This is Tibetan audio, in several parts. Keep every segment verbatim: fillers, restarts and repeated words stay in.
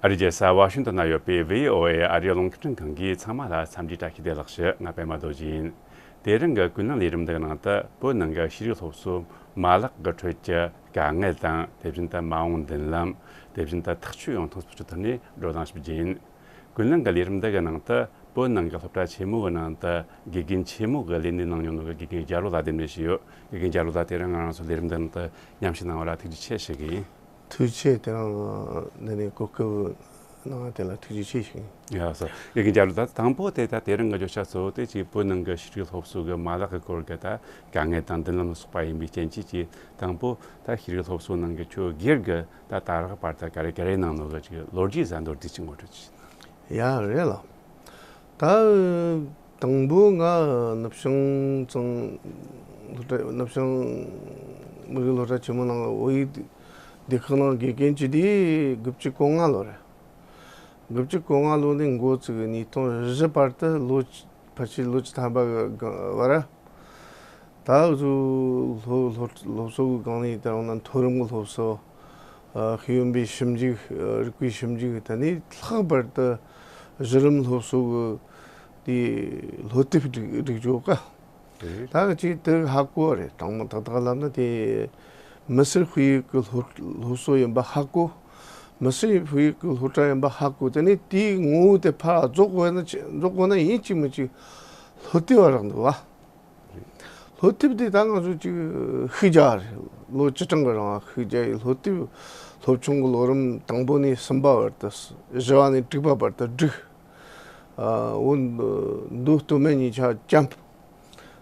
ཨ་རིའི་རྒྱལ་ས་ཝ་ཤིང་ཏོན་ན་ཡོད་པའི་བྷི་ཨོ་ཨེ་ཨ་རིའི་རླུང་འཕྲིན་ཁང་གིས་ཚང་མ་ལ་འཚམས་འདྲི་བཀྲ་ཤིས་བདེ་ལེགས་ཞུ། ང་པད་མ་རྡོ་རྗེ་ཡིན། དེ་རིང་གི་ཀུན་གླེང་ལས་རིམ་འདིའི་ནང་དུ་བོད་ནང་གི་ཤེས་རིག་སློབ་གསོའི་མ་ལག་གི་ཁྲོད་ཀྱི་དཀའ་ངལ་དང་། དེ་བཞིན་དུ་མ་འོངས་མདུན་ལམ། དེ་བཞིན་དུ་ཐག་གཅོད་ཡོང་ཐབས་སོགས་ཀྱི་ཐོག་ནས་བགྲོ་གླེང་ཞིག་བགྱིས་ཡིན། ཀུན་གླེང་གི་ལས་རིམ་འདི་གི་ནང་དུ་བོད་ནང་གི་སློབ་གྲྭ་ཆེན་མོ་གི་ནང་དུ་དགེ་རྒན་ཆེན་མོ་གི་ལས་གནས་གནང་མྱོང་ནོ་གི་དགེ་རྒན་རྒྱ་ལོ་ལགས་གདན་འདྲེན་ཞུས་ཡོད། དགེ་རྒན་རྒྱ་ལོ་ལགས། དེ་རིང་ང་རང་ཚོ་ལས་རིམ་འདི་ནང་དུ་མཉམ་ཞུགས་གནང་བ་ལ་ཐུགས་རྗེ་ཆེ་ཞུ་གི་ཡིན། ཐུགས་རྗེ་ཆེ། དེ་རིང་འདི་ནས་གོ་སྐབས་གནང་བ་དེ་ལ་ཐུགས་རྗེ་ཆེ་ཞུ་གི་ཡིན། ཡ་སོ། དགེ་རྒན་རྒྱ་ལོ་ལགས། དང་པོ་དེ་ད་དེ་རིང་གི་བརྗོད་བྱ་གཙོ་བོ་དེ་ཅིག་བོད་ནང་གི་ཤེས་རིག་སློབ་གསོ་གི་མ་ལག་གི་སྐོར་གྱི་ད་དཀའ་ངལ་དང་མདུན་ལམ་ལ་སོགས་པ་ཡིན་པའི་རྐྱེན་གྱིས། ཅིག་དང་པོ་ད་ཤེས་རིག་སློབ་གསོ་ནང་གི་ཁྱོད་སྒེར་གྱི་ད་ད་རག་བར་དུ་ག་རེ་ག་རེ་གནང་ནོ་གི་ཅིག་ལོ་རྒྱུས་ཟིག་མདོར་བསྡུས་ཅིག་ངོ་སྤྲོད་ཅིག། ཡ་རེད་ལ། ད་དང་པོ་ང་ནུབ་བྱང་ཙང་སློབ་གྲྭ། ནུབ་བྱང་མི་རིགས་སློབ་གྲྭ་ཆེན་མོ་ནང་བོད་ཡིག་སྡེ་ཁག་ནང་དགེ་རྒན་བྱས་དུས་དགུ་བཅུ་གོ་ལྔ་ལོ་རེད། དགུ་བཅུ་གོ་ལྔ་ལོ་ནས་འགོ་བཙུགས། ཉིས་སྟོང་བཞི་བར་དུ་ལོ་ཕལ་ཆེར་ལོ་བཅུ་ཐམ་པ་གི་བར། ད་འུ་ཚོ་སློབ་སློབ་སློབ་གསོ་གི་སྒང་ནས། ད་རུང་ན་མཐོ་རིམ་གྱི་སློབ་གསོ། ཨ། ཤེས་ཡོན་པའི་ཞིབ་འཇུག་ཨ། རིག་པའི་ཞིབ་འཇུག། དེ་ནས་ལྷག་པར་དུ་གཞི་རིམ་སློབ་གསོ་གི་དེ་སློབ་དེབ་སྒྲིག་སྒྲིག་རྒྱུ་ག། རེད། ད་གི་ཅིག་དེ་ཧ་གོ་བ་རེད། དྲང་མོ་ཏག་ཏག་ལབ་ན། དེ་མི་སེར་དཔེ་ཡིག་གི་སློབ་སློབ་གསོ་ཡིན་པ་ཧ་གོ། མི་སེར་དཔེ་ཡིག་གི་སློབ་གྲྭ་ཡིན་པ་ཧ་གོ། དེ་ནས་དེའི་ངོ་བོ་དེ་ཕར་རྫོགས་དགོས་ན་ཅི། རྫོགས་དགོས་ན་ཡིན་གཅིག་མིན་གཅིག་སློབ་དེབ་བ་རག་འདུག་བ། སློབ་དེབ་དེ་ད་ང་ཚོ་ཅིག་ཤུགས་རྒྱག་རེད། ལོ་བཅུ་གྲངས་ཀྱི་རིང་ཤུགས་རྒྱག་ཡིན། སློབ་དེབ་སློབ་ཆུང་གི་ལོ་རིམ་དང་པོ་ནས་གསུམ་པ་བར་དུ། བཞི་བ་ནས་དྲུག་པ་བར་དུ་བསྒྲིགས། ཨ། འོ་མདོ་སྟོད་སྨད་གཉིས་ཆ་བཅོམ།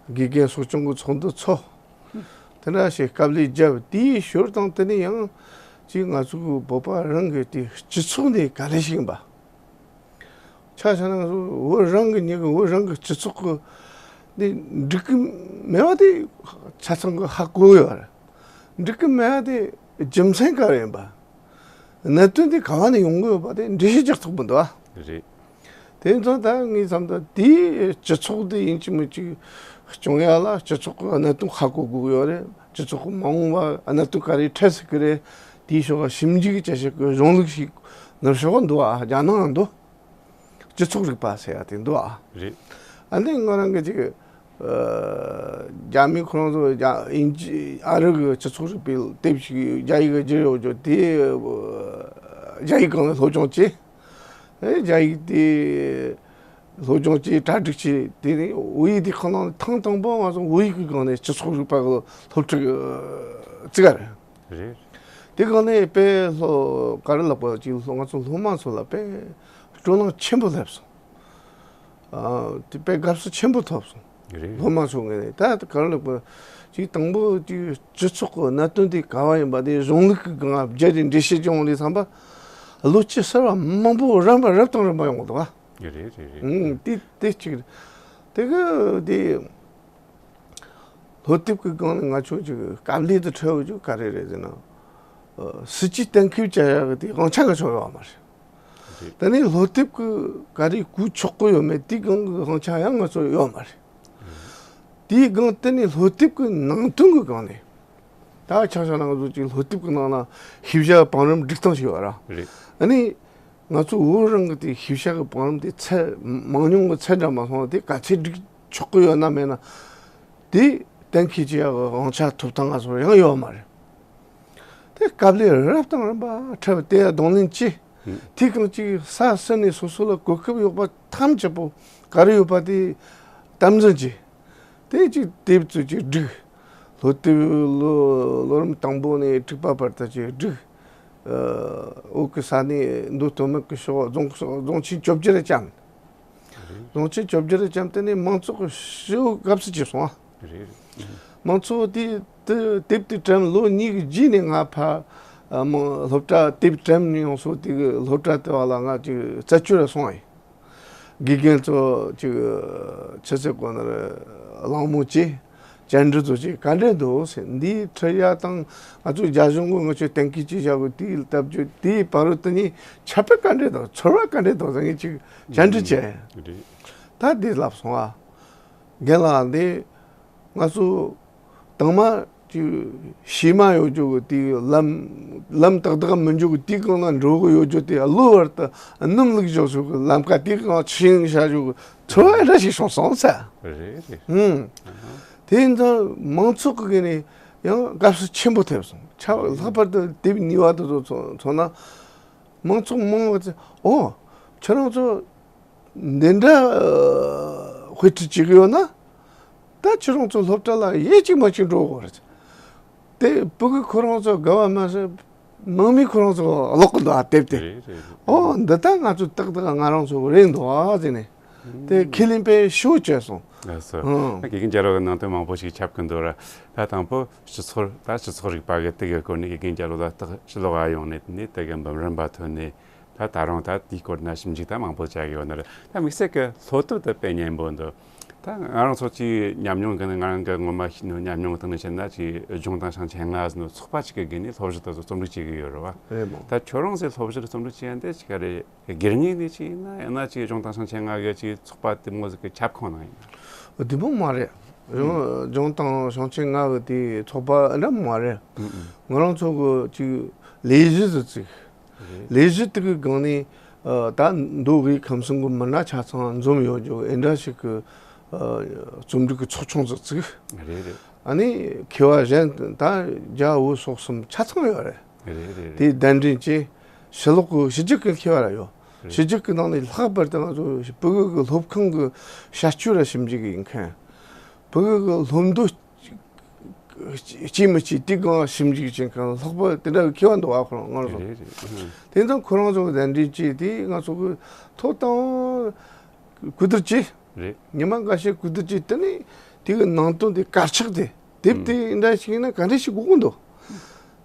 དགེ་རྒན་གསོ་སྐྱོང་གི་ཚོགས་འདུ་ཚོགས། དེ་འདྲ་ཞིག་དཀའ་ལས་བརྒྱབ། དེའི་ཞོར་དང་དེ་ནས་ཡང་ཅིག་ང་ཚོ་གི་བོད་པ་རང་གི་དེ་སྤྱི་ཚོགས་འདི་ག་རེ་ཞིག་ཡིན་པ། ཆ་བཞག་ན་ང་ཚོ་བོད་རང་གི་ཉིད་ཀྱི་བོད་རང་གི་སྤྱི་ཚོགས་ཀྱི་འདི་འགྲིག་གི་མེད་པ་དེ་ཆ་ཚང་གི་ཧ་གོ་ཡོད་རེད། འགྲིག་གི་མེད་པ་དེ་རྒྱུ་མཚན་ག་རེ་ཡིན་པ། གནད་དོན་དེ་ག་བ་ནས་ཡོང་གི་ཡོད་པ་དེ་འགྲེལ་བཤད་རྒྱག་ཐུབ་མི་འདུག་ཨ། རེད། དེ་ཚོ་ད་ངའི་བསམ་ད་དེའི་སྤྱི་ཚོགས་དེ་ཡིན་གཅིག་མིན་གཅིག་སྐྱོང་ཡ་ལ་སྤྱི་ཚོགས་ཀྱི་གནད་དོན་ཧ་གོ་དགོས་ཀྱི་ཡོད་རེད། སྤྱི་ཚོགས་ཀྱི་མ་འོངས་པ་གནད་དོན་ག་རེ་འཕྲད་སྲིད་ཀྱི་རེད། དེའི་ཕྱོགས་ལ་ཞིབ་འཇུག་བྱེད་ཤེས་ཀྱི་གཞུང་ལུགས་ཤིག་ནུབ་ཕྱོགས་འདུག་ཨ། རྒྱ་ནག་འདུག་སྤྱི་ཚོགས་རིག་པ་ཟེར་ཡ་དེ་འདུག་ཨ། རེད། ཨ་ནི་ང་རང་གི་ཅིག་ཨ། རྒྱ་མི་ཁོ་རང་ཚོ་རྒྱ་དབྱིན་ཇི་ཨ་རི་གི་སྤྱི་ཚོགས་རིག་པའི་དེབ་ཞིག་རྒྱ་ཡིག་གི་བསྒྱུར་ཡོད་རྒྱུ་དེ། ཨ། རྒྱ་ཡིག་སྒང་ནས་སློབ་སྦྱོང་བྱས། ཨེ། རྒྱ་ཡིག་དེ་སློབ་སྦྱོང་བྱས། གྲ་སྒྲིག་བྱས། དེ་ནས་བོད་ཡིག་དེ་ཁོ་ན་ཐེངས་དང་པོ་ང་ཚོ་བོད་ཡིག་གི་སྒང་ནས་སྤྱི་ཚོགས་རིག་པ་གི་སློབ་ཁྲིད་བརྩི་ག་རེད། རེད། དེ་སྒང་ནས་དཔེ་སློབ་ག་རེ་ལབ་དགོས། ཅིག་སློབ་ང་ཚོ་སློབ་མ་ཚོ་ལ་དཔེ་སྤྲོ་སྣང་ཆེན་པོ་སླེབས་སོང་། ཨ། དེ་དཔེ་དགའ་བསུ་ཆེན་པོ་ཐོབ་སོང་། རེད། སློབ་མ་ཚོ་ངོས་ནས། ད་ག་རེ་ལབ་དགོས། ཅིག་དང་པོ་ཅིག་སྤྱི་ཚོགས་ཀྱི་གནད་དོན་དེ་ག་བ་ཡིན་པ་དེ་གཞུང་ལུགས་ཀྱི་སྒང་བརྒྱུད་དེ་འགྲེལ་བཤད་བྱུང་ལས་བསམ་པ། བློ་སྐྱེད་གསར་བ་མང་པོ་རིམ་པ་རབ་དང་རིམ་པ་ཡོང་གི་འདུག་ཨ། རེད་རེད་རེད། ཨང་། དེ་དེ་གཅིག་རེད། དེ་གི་དེ་སློབ་དེབ་ཀྱི་སྒང་ནས་ང་ཚོ་ཅིག་དཀའ་ལས་དེ་འཕྲད་ཡོད་རྒྱུ་ག་རེ་རེད་ཟེར་ན། ཨ། སྲིད་ཇུས་གཏན་འཁེལ་བྱ་ཡག་གི་དེ་དབང་ཆ་ང་ཚོ་ཡོད་མ་རེད། རེད། དེ་ནས་སློབ་དེབ་ཀྱི་ག་རེ་བཀོལ་ཆོག་གི་ཡོད་མེད་དེའི་སྒང་གི་དབང་ཆ་ཡང་ང་ཚོ་ཡོད་མ་རེད། དེའི་སྒང་དེ་ནས་སློབ་དེབ་ཀྱི་ནང་དོན་གྱི་སྒང་ནས། ད་ཆ་བཞག་ན་ང་ཚོ་ཅིག་སློབ་དེབ་ཀྱི་ནང་ན་ཤེས་བྱ་བང་རིམ་སྒྲིག་སྟངས་ཤིག་ཡོད་ར། རེད། ཨ་ནི་ང་ཚོ་བོད་རང་གི་དེ་ཤེས་བྱ་གི་བང་རིམ་དེ་ཚད་མང་ཉུང་གི་ཚད་འདྲ་མ་སོང་བ་དེ་ག་ཚད་སྒྲིག་ཆོག་གི་ཡོད་ན་མེད་ན། དེ་གཏན་འཁེལ་བྱེད་ཡག་གི་དབང་ཆ་ཐོབ་ཐང་ང་ཚོ་ཡང་ཡོད་མ་རེད། དེ་དཀའ་ལས་རབ་དང་རིམ་པ་འཕྲད་པ་དེ་གདོང་ལེན་བྱས། ཨང་། དེ་གང་ཅིག་ས་ཟིན་ནས་སོ་སོ་ལ་གོ་སྐབས་ཡོད་པ་ཐམས་ཅད་པོ་ག་རེ་ཡོད་པ་དེ་དམ་འཛིན་བྱས། དེ་ཅིག་དེབ་ཚོ་ཅིག་བསྒྲིགས། སློབ་དེབ་ལོ་ལོ་རིམ་དང་པོ་ནས་དྲུག་པ་བར་དུ་ཅིག་བསྒྲིགས། ཨ། བོད་ཀྱི་ས་གནས་མདོ་སྟོད་སྨད་ཀྱི་ཕྱོགས་རྫོང་རྫོང་ཆེན་བཅོ་བརྒྱད་རེ་བཅོམ། རྫོང་ཆེན་བཅོ་བརྒྱད་རེ་བཅོམ། དེ་ནས་མང་ཚོགས་ཀྱི་ཞེ་པོ་དགའ་བསུ་བྱས་སོང་ཨ། རེད། མང་ཚོགས་དེ་དེ་དེབ་དེ་བཅོམ་ལོ་གཉིས་ཀྱི་རྗེས་ནས་ང་ཕར། ཨ། མོ་སློབ་གྲྭ་དེབ་བཅོམ་ནས་ཡོང་སོང་། དེ་གི་སློབ་གྲྭ་དེ་བ་ལ་ང་ཅིག་རྩད་གཅོད་རེ་སོང་ཨ། དགེ་རྒན་ཚོ་ཅིག་ཆུ་ཚོད་གོ་ནར་གླེང་མོལ་བྱས། བཅར་འདྲི་ཚོ་བྱས། ག་འདྲས་འདུག་ཟེར། འདིའི་ཁྲིད་ཡག་དང་ང་ཚོ་རྒྱ་གཞུང་གིས་ང་ཚོ་གཏན་འཁེལ་བྱས་བཞག་གི་དེའི་སྟབས་བཅོས་དེའི་བར་དུ་ནི་ཁྱད་པར་ག་འདྲས་འདུག་ཚོར་བ་ག་འདྲས་འདུག་ཟེར་ངས་ཅིག་བཅར་འདྲི་བྱས། ཨང་། རེད། ད་འདི་ལབ་སོང་ཨ། རྒན་ལགས། འདི་ང་ཚོ་དང་མ་ ཅིག་བྱེ་མ་ཡོད་རྒྱུ་གི་དེའི་ལམ་ལམ་ཏག་ཏག་མི་འཇུག་གི་དེའི་སྒང་ལ་འགྲོ་གི་ཡོད་རྒྱུ་དེ་གློ་བར་དུ་སྣུམ་བླུགས་བཞག་ཆོག་གི་ལམ་ཁ་དེའི་སྒང་ཆིང་བྱ་ཆོག་གི་ཚོར་བ་འདྲ་ཞིག་བྱུང་སོང་ས། རེད་རེད། ཧུམ། དེ་ཡིན་ཙང་མང་ཚོགས་ཀྱི་ངོས་ནས་ཡང་དགའ་བསུ་ཆེན་པོ་ཐེབས་སོང་། ཆ་ལྷག་པར་དུ་དེབ་གཉིས་པ་དེ་ཚོ་ཚོ་ཚོ་ན་མང་ཚོགས་མང་བ་ཚོས་ཨོ་ཁྱེད་རང་ཚོ་འདི་འདྲ་ཨ་དཔེ་ཁྲིད་བྱེད་གི་ཡོད་ན། ད་ཁྱེད་རང་ཚོ་སློབ་གྲྭ་ལ་ཡེ་གཅིག་མ་གཅིག་འགྲོ་དགོས་རེད། དེ་ཕྲུ་གུ་ཁོ་རང་ཚོ་དགའ་བ་མ་ཟད་ནང་མི་ཁོ་རང་ཚོ་ཀློག་གི་འདུག་ཨ་དེབ་དེ། རེད་རེད་རེད། ཨོ་འདི་ད་ང་ཚོ་ཏག་ཏག་ང་རང་ཚོ་རེད་འདུག་ཨ་ཟེར་ནས། དེ་ཁས་ལེན་དཔེ་ཞེ་པོ་བྱས་སོང་། ལགས་སོ། ཨང་། དགེ་རྒན་རྒྱལ་ལོ་གི་ནང་དོན་མང་པོ་ཞིག་ཁྱབ་ཀྱི་འདུག་ར། ད་དང་པོ་སྤྱི་ཚོགས་ད་སྤྱི་ཚོགས་རིག་པ་གི་དེ་གི་སྐོར་ནས་དགེ་རྒན་རྒྱལ་ལོ་ལ་རྟགས་ཕྱི་ལོགས་ཨ་ཡོང་ནས་དེ་ནས་དེ་གི་འབུམ་རམས་པ་ཐོན་ནས། ད་ད་རུང་ད་དེའི་སྐོར་ན་ཞིབ་འཇུག་ད་མང་པོ་བྱ་གི་ཡོད་ན་རེད། ད་དམིགས་བསལ་གྱི་སློབ་དེབ་དེ་དཔེ་སྙན་པོ་འདུག་ད་ང་རང་ཚོ་གཅིག་ཉམས་མྱོང་གི་ནི་ང་རང་གི་ངོ་མ་ཤེས་ནོ་ཉམས་མྱོང་སྟེང་ནས་བཤད་ན་གཅིག་ལྗོངས་དང་ཞིང་ཆེན་ལྔ་ཟེར་ནོ་ཚོགས་པ་གཅིག་གི་སྒོ་ནས་སློབ་གཞི་དེ་ཚོ་རྩོམ་སྒྲིག་བྱེད་ཀྱི་ཡོད་རེད་བ། རེད་མོ། ད་ཁྱོད་རང་ཚོས་སློབ་གཞི་རྩོམ་སྒྲིག་བྱེད་ཡ་འདི་གཅིག་ག་རེད། སྒེར་ངོས་ནས་གཅིག་ཡིན་ན་ཡང་ན་གཅིག་ལྗོངས་དང་ཞིང་ཆེན་ལྔ་གི་གཅིག་ཚོགས་པ་དེ་མོ་ཟིག་གི་ཁྱབ་ཁོངས་ནང་ཡིན་ན། དེ་མོ་མ་རེད། ལྗོངས་ལྗོངས་དང་ཞིང་ཆེན་ལྔ་གི་དེ་ཚོགས་པ་འདྲ་མོ་མ་རེད། ཨང་ཨང་། ང་རང་ཚོ་གི་གཅིག་ལས་གཞི་ཟིག་བཙུགས། རེད། ལས་གཞི་དེ་གི་སྒང་ནས་ཨ་ད་མདོ་དབུས་ཁམས་གསུམ་གི་མི་སྣ་ཆ་ཚང་འཛོམས་ཡོད་རྒྱུ་ཨེ་འདྲ་ཞིག་གི་ཨ་རྩོམ་སྒྲིག་གི་ཚོགས་ཆུང་ཟིག་བཙུགས། རེད་རེད། ཨ་ནི་མཁས་པ་གཞན་ད་རྒྱ་བོད་སོག་གསུམ་ཆ་ཚང་ཡོད་རེད། རེད་རེད་རེད། དེའི་གདན་འདྲེན་བྱས་ཕྱི་ལོགས་གི་ཕྱི་རྒྱལ་གི་མཁས་པ་ར་ཡོད། རེད། ཕྱི་རྒྱལ་གི་ནང་ནས་ལྷག་པར་དུ་ང་ཚོ་ཕྲུ་གུ་གི་སློབ་ཁང་གི་བྱ་སྤྱོད་ར་ཞིབ་འཇུག་གི་ཡིན་མཁན། ཕྲུ་གུ་གི་སློབ་འདོད་སྐྱེ་མི་སྐྱེ་དེ་གང་ཞིབ་འཇུག་བྱེད་མཁན་ལྷག་པར་དེ་འདྲ་གི་མཁས་པ་འདུག་ཨ་ཁོ་རང་ང་ཚོ། རེད་རེད། ཨང་། དེ་ཙང་ཁོ་རང་ཚོ་གདན་འདྲེན་བྱས་དེ་ང་ཚོ་གི་ཐོག་དང་གུས་བསྡུར་བྱས། རེད། ཉི་མ་འགའ་ཤས་གུས་བསྡུར་བྱས་དེ་ནས་དེ་གི་ནང་དོན་དེ་དཀར་ཆག་དེ་དེབ་དེ་འདྲ་ཞིག་ཡིན་ན་ག་འདྲ་ཞིག་དགོས་ཀྱི་འདུག་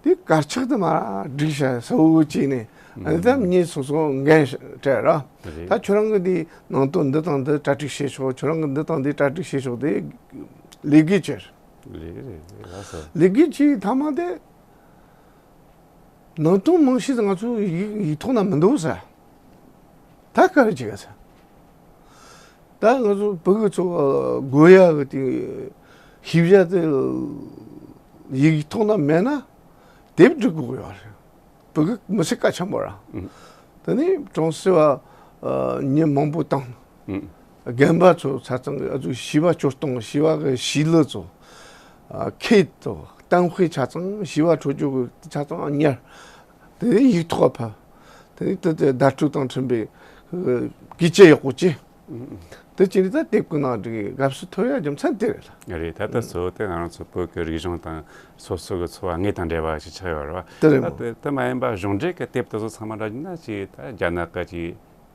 དེ་དཀར་ཆག་དེ་མར་བསྒྲིགས་བྱས་གསལ་བོ་བྱས་ནས་ཨ་ནི་ད་མྱི་སོ་སོ་འགན་སྤྲད་ར། རེད། ད་ཁྱོད་རང་གི་དེ་ནང་དོན་འདི་དང་འདི་གྲ་སྒྲིག་བྱེད་ཆོག་ཁྱོད་རང་གི་འདི་དང་འདི་གྲ་སྒྲིག་བྱེད་ཆོག་དེ་ལས་འགུལ་བྱས། རེད་རེད་རེད། ལགས་སོ། ལས་འགུལ་བྱས་མཐའ་མ་དེ། ནང་དོན་མང་ཤོས་ང་ཚོ་ཡིག་ཡིག་ཐོག་ན་མི་འདུག་ཟེར། ད་ག་རེ་བྱེད་ག་ཟེར། ད་ང་ཚོ་ཕྲུ་གུ་ཚོ་དགོས་ཡ་གི་དེ་ཤེས་བྱ་དེ་ཡིག་ཐོག་ན་མེད་ན་དེབ་འབྲི་དགོས་ཡོད་རེད། ཕྲུ་གུ་མི་ཚེ་གལ་ཆེན་པོ་ར། ཨང་། དེ་ནས་གྲོང་གསེབ་བ་ཨ་མྱི་མང་པོ་དང་། ཨང་། རྒན་པ་ཚོ་ཆ་ཚང་གི་ཨ་ཚོ་བྱིས་པ་སྐྱོ་གཏོང་བྱིས་པ་གི་བྱིས་གླུ་ཚོ། ཨ་ཁེད་དོ་གཏམ་དཔེ་ཆ་ཚང་བྱིས་པ་འཕྲོད་སྦྱོར་གི་ཆ་ཚང་གཉེར། དེ་ཡིག་ཐོག་ཕབ། དེ་ནས་དེ་དེ་བརྡ་སྤྲོད་དང་མཐུན་པའི་ཨ་སྐད་ཆ་ཡག་པོ་བྱས། ཨང་། དེ་བྱས་ནས་ད་དེབ་ཀྱི་ནང་འགྲིག་དགའ་བསུ་ཐོབ་ཡ་རྒྱུ་མཚན་དེ་རེད་ལ། རེད། ད་ལྟ་གཙོ་བོ་དེ་ང་རང་ཚོ་བོད་ཀྱི་རིག་གཞུང་དང་སོ་སོ་གི་འཚོ་བ་དངོས་དང་འབྲེལ་བ་ཞིག་ཆགས་ཡོད་རེད་བ། དེ་རེད་མོ། ད་དེ་དེ་མ་ཡིན་པ་གཞུང་འབྲེལ་གྱི་དེབ་དེ་ཚོ་ཚང་མ་འདྲ་བྱས་ན་ཅིག་ད་རྒྱ་ནག་གི་ཅིག་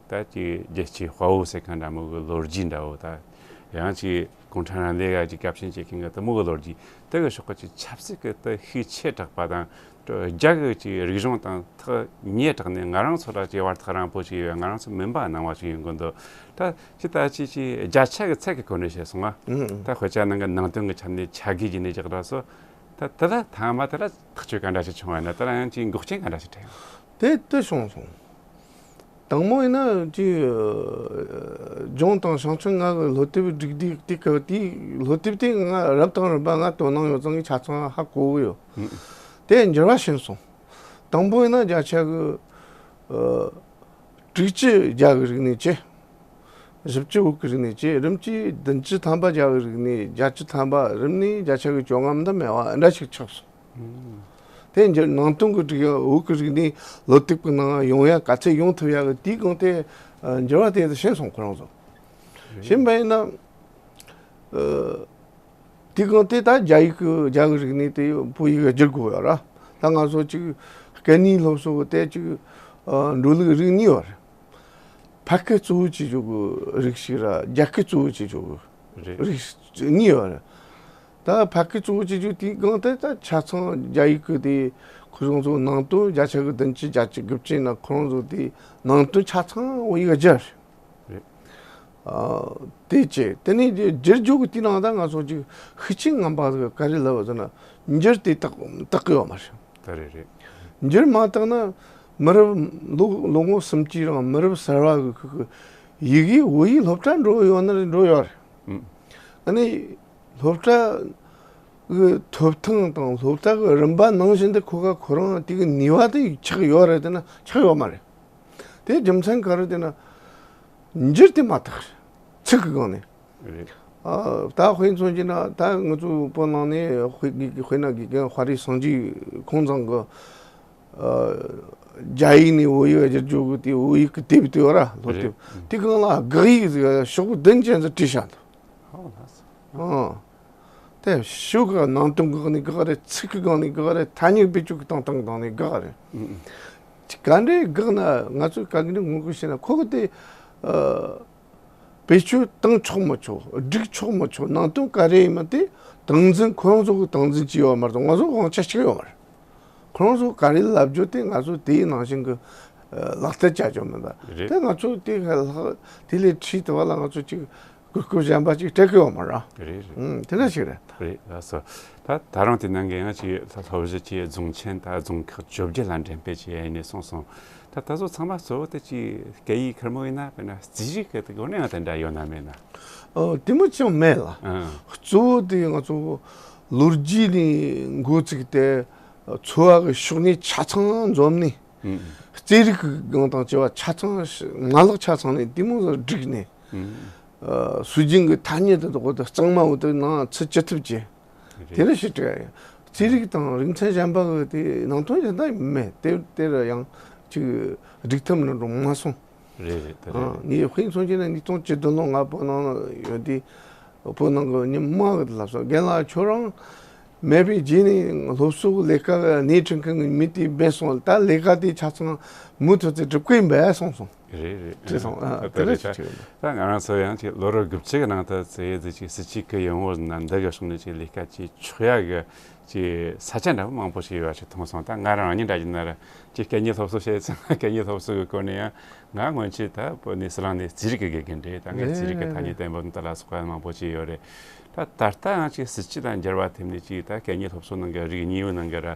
ད་ཅིག་རྒྱལ་གཅེས་དཔའ་བོ་ཟེར་མཁན་འདྲ་མོ་གི་ལོ་རྒྱུས་འདྲ་བོ་ད། ཡང་ཅིག་གུང་ཁྲན་རིང་ལུགས་ལ་ཅིག་དགའ་ཞེན་བྱེད་མཁན་གི་དེ་མོ་གི་ལོ་རྒྱུས་དེ་གི་ཕྱོགས་གི་ཅིག་ཆབ་སྲིད་གི་དེ་ཤུགས་ཆེ་དྲགས་པ་དང་། རྒྱ་གི་ཅིག་རིག་གཞུང་དང་ཐག་ཉེ་དྲགས་ནས་ང་རང་ཚོ་ལ་ཅིག་བར་ཐག་རིང་པོ་ཅིག་ཡོད། ང་རང་ཚོ་མུན་པ་སྣང་བ་ཅིག་ཡོང་གི་འདུག་ད་ཅི་ད་ཅི་ཅིག་བརྒྱ་ཆ་གི་ཚད་གི་གོ་གནས་བྱས་སོང་ང་། ཨང་། ད་དཔེ་ཆ་ནང་གི་ནང་དོན་གི་ཆ་ནས་ཆ་གི་ཡིན་ནས་ཅིག་ར་སོ། ད་དེ་ལ་ཐ་མ་དེ་ལ་ཐག་གཅོད་ག་འདྲ་ཞིག་བྱུང་བ་ཡིན་ན། དེ་ལ་ཡང་ཅིག་འགོག་རྐྱེན་ག་འདྲ་ཞིག་འཕྲད་ཡོང་། དེ་དེ་བྱུང་སོང་། དང་པོ་ཡིན་ན་ཅིག་ལྗོངས་དང་ཞིང་ཆེན་ལྔ་གི་སློབ་དེབ་སྒྲིག་དུས་དེ་ག་དེའི་སློབ་དེབ་དེ་ང་རབ་དང་རིམ་པ་ང་དོ་སྣང་ཡོད་ཙང་གི་ཆ་ཚང་ཧ་གོ་གི་ཡོད། ཨང་། དེ་འགྱུར་བ་ཕྱིན་སོང་། དང་པོ་ཡིན་ན་བརྒྱ་ཆ་གི་ཨ་དྲུག་ཅུ་རྒྱ་གི་རིག་གནས་བྱས། བཞི་བཅུ་བོད་ཀྱི་རིག་གནས་བྱས། རིམ་གྱིས་བདུན་ཅུ་ཐམ་པ་རྒྱ་གི་རིག་གནས། བརྒྱད་ཅུ་ཐམ་པ། རིམ་ནས་བརྒྱ་ཆ་གི་བཅོ་ལྔ་འདི་མེད་པ་འདྲ་ཞིག་ཆགས་སོང་། ཨང་། དེ་འགྱུར་ནང་དོན་གྱི་སྒྲིག་ཡ་བོད་ཀྱི་རིག་གནས་སློབ་དེབ་ཀྱི་ནང་ཡོང་ཡ་ག་ཚད་ཡོང་ཐུབ་ཡ་གི་དེའི་སྒང་དེ་ཨ་འགྱུར་བ་དེ་ཕྱིན་སོང་ཁོ་རང་ཚོ། རེད། ཕྱིན་པ་ཡིན་ན་ཨ་དེའི་སྒང་དེ་ད་རྒྱ་ཡིག་གི་རྒྱ་གི་རིག་གནས་དེ་བོད་ཡིག་བསྒྱུར་དགོས་ཡོད་ར། ད་ང་ཚོ་ཅིག་སྐད་གཉིས་སློབ་གསོ་གི་དེ་ཅིག་ཨ་འགྲོ་ལུགས་རིགས་གཉིས་ཡོད་རེད། ཕ་སྐད་གཙོ་བོ་བྱེད་ཆོག་གི་རིགས་ཤིག་ར་རྒྱ་སྐད་གཙོ་བོ་བྱེད་ཆོག་གི་རེད། རིགས་གཉིས་ཡོད་རེད། ད་ཕ་སྐད་གཙོ་བོ་བྱེད་ཆོག་དེའི་སྒང་དེ་ད་ཆ་ཚང་རྒྱ་ཡིག་གི་དེ་ཁོ་རང་ཚོ་ནང་དོན་བརྒྱ་ཆ་གི་བདུན་ཅུ་བརྒྱད་ཅུ་དགུ་བཅུ་ཡིན་ན་ཁོ་རང་ཚོ་དེ་ནང་དོན་ཆ་ཚང་བོད་ཡིག་བསྒྱུར། རེད། ཨ་དེ་བྱས་དེ་ནས་བསྒྱུར་རྒྱུ་གི་དེའི་ནང་ད་ང་ཚོ་ཅིག་ཤུགས་རྐྱེན་ངན་པ་ཟིག་ག་རེ་ལབ་ཟེར་ན་འགྱུར་དེ་དག་དག་གི་ཡོད་མ་རེད། ད་རེད་རེད། འགྱུར་མ་དག་ན་མི་རབས་ལོ་ལོ་ངོ་སུམ་ཅུའི་རིང་མི་རབས་གསར་བ་གི་ཁུ་གི་ཡི་གེ་བོད་ཡིག་སློབ་གྲྭ་འགྲོ་ཡོད་ན་རེད་འགྲོ་ཡོད་རེད། ཨུམ། ཨ་ནི་སློབ་གྲྭ་ གི་ཐོབ་ཐང་དང་སློབ་གྲྭ་གི་རིམ་པ་ནང་བཞིན་དུ་ཁོ་ག་ཁོ་རང་དེ་གི་ནུས་པ་དེ་ཆགས་ཡོད་རེད་དེ་ན་ཆགས་ཡོད་མ་རེད། དེ་རྒྱུ་མཚན་ག་རེ་དེ་ན་འགྱུར་དེ་མ་ཐག་ཚིག་གི་སྒང་ནས། རེད། ཨ། ད་དཔེ་མཚོན་གྱི་ན་ད་ང་ཚོ་བོད་ནང་ནས་དཔེ་དཔེར་ན་དགེ་རྒན་དཔའ་རིས་སངས་རྒྱས་ཁོང་ཚང་གི་ཨ། རྒྱ་ཡིག་ནས་བོད་ཡིག་བསྒྱུར་རྒྱུ་གི་དེ་བོད་ཡིག་གི་དེབ་དེ་ཡོད་ར་སློབ་དེབ། རེད། དེ་སྒང་ལ་དགག་ཡིག་ཟིག་ཤོག་བུ་བདུན་ཅན་ཟིག་བྲིས་བཞག་འདུག་ཨོ་ལགས་སོ། ཨ། དེ་ཤོག་གི་ནང་དོན་སྒང་ནས་དགག་རེད། ཚིག་གི་སྒང་ནས་དགག་རེད། ཐ་སྙད་བེད་སྤྱོད་ཀྱི་སྟངས་སྟངས་སྒང་ནས་དགག་རེད། ཨུ་ཨུ། ག་འདྲའི་དགག་ན་ང་ཚོས་ག་འདྲའི་ངོ་རྒོལ་བྱས་ན་ཁོ་གི་དེ་ཨ། བེད་སྤྱོད་བཏང་ཆོག་མི་ཆོག་སྒྲིག་ཆོག་མི་ཆོག་ནང་དོན་ག་རེ་ཡིན་མིན་དེ་སྟངས་འཛིན་ཁོ་རང་ཚོ་གི་སྟངས་འཛིན་བྱས་ཡོད་མ་གཏོགས་ང་ཚོ་དབང་ཆ་གཅིག་ཡོད་མ་རེད། ཁོ་རང་ཚོ་ག་རེ་ལབ་རྒྱུ་དེ་ང་ཚོ་དེའི་ནང་བཞིན་གི་ལག་བསྟར་བྱ་རྒྱུ་མིན་པ། རེད། དེ་ང་ཚོ་དེ་ལྷག་དེ་ལས་ཁྲིད་དུ་བ་ལ་ང་ཚོ་གཅིག་གོ་སྐབས་གཞན་པ་གཅིག་སྤྲད་གི་ཡོད་མ་རེད། རེད་རེད། ཨང་། དེ་འདྲ་ཞིག་རེད། རེད། ལགས་སོ། ད་ད་རུང་དེ་ནང་གི་ཡང་ཅིག་སློབ་གཞི་ཅིག་རྫོང་ཆེན་ད་རྫོང་ཁག་བཅོ་བརྒྱད་ལ་འགྲེམས་སྤེལ་བྱས་ནས་སོང་སོང་། ད་ད་གཟོད་ཚང་མ་གཙོ་བོ་དེ་ཅིག་སྐད་ཡིག་ཁེར་མོ་ཡིན་ན་དཔེར་ན་རྩིས་རིག་གི་དེ་སྒོ་ནས་ཡང་དེ་འདྲ་ཡོད་ན་མེད་ན། ཨོ། དེ་མོ་ཅང་མེད་ལ། ཨང་། གཙོ་བོ་དེ་ང་ཚོ་ལོ་རྒྱུས་ནས་འགོ་བཙུགས་ཏེ་འཚོ་བ་གི་ཕྱོགས་ནས་ཆ་ཚང་འཛོམས་ནས། ཨང་། རྩིས་རིག་གི་སྒང་དང་བཅས་པ་ཆ་ཚང་མ་ལག་ཆ་ཚང་ནས་དེ་མོ་བསྒྲིགས་ནས། ཨང་། ཨ། སྲོལ་རྒྱུན་གྱི་ཐ་སྙད་དེ་དག་དེ་གཙང་མ་བོ་དེ་ནང་ཚུད་ཅི་ཐུབ་ཀྱི་རེད། དེ་འདྲ་ཞིག་བྲིས་ཡ་ཡིན། རྩིས་རིག་དང་རིག་མཚན་གཞན་པ་གི་དེ་ནང་དོན་དེ་འདྲ་མེད། དེ་དེ་ར་ཡང་ཅིག་སྒྲིག་ཐབས་ནང་དུ་མ་སོང་། རེད་རེད། དེ་རེད། ཨ། ངས་དཔེ་མཚོན་བྱས་ན་ཉིས་སྟོང་བཅུ་བདུན་ལོ་ང་བོད་ནང་ཡོད་དུས་བོད་ནང་གི་མི་མང་གིས་ལབ་སོང་། རྒན་ལགས་ཁྱོད་རང་མེད་པའི་རྗེས་ནས་སློབ་གསོ་གི་ལས་ཀ་གི་སྣེ་ཁྲིད་མཁན་གྱི་མི་དེ་སྦས་སོང་། ད་ལས་ཀ་དེ་ཆ་ཚང་མུ་མཐུད་དུ་སྒྲུབ་ཀྱི་ཡིན་པས་གསུངས་སོང་། རེད་རེད། བྲིས་སོང་། ཨ། ད་དེ་རེད་འདྲ་ཞིག་ཆགས་ཡོད། ད་ང་རང་ཚོ་ཡང་ཅིག་ལོ་རབས་དགུ་བཅུ་གི་ནང་དུ་ཚེ་ཡི་ཟིག་ཅིག་སྲིད་ཇུས་ཀྱི་ཡོང་བ་ན་འདི་གི་ཕྱོགས་ནས་ཅིག་ལས་ཀ་ཅིག་ཆོག་ཡ་གི་ཅིག་ས་ཆ་འདྲ་པོ་མང་པོ་ཞིག་ཡོད་པ་ཞིག་མཐོང་སོང་། ད་ང་རང་ཉིད་འདྲ་ཡིན་ན་ར་ཅིག་སྐད་གཉིས་སློབ་གསོ་བྱས་ཚེ་སྐད་གཉིས་སློབ་གསོ་གི་སྐོར་ནས་ཡང་ང་སྔོན་ཆད་ད་བོད་ནས་ཟི་ལིང་ནས་རྩིས་རིག་གི་དགེ་རྒན་རེད། ད་ངས་རྩིས་རིག་གི་ཐ་སྙད་བསྟན་པ་དང་དེ་ལ་སོགས་པ་མང་པོ་ཅིག་ཡོད་རེད། ད་ད་ལྟ་ཡང་ཅིག་སྲིད་ཇུས་དང་འགྱུར་བ་ཐེབས་ནས་ཅིག་ད་སྐད་གཉིས་སློབ་གསོ་ནང་གི་རིགས་གཉིས་པོའི་ནང་གི་ར་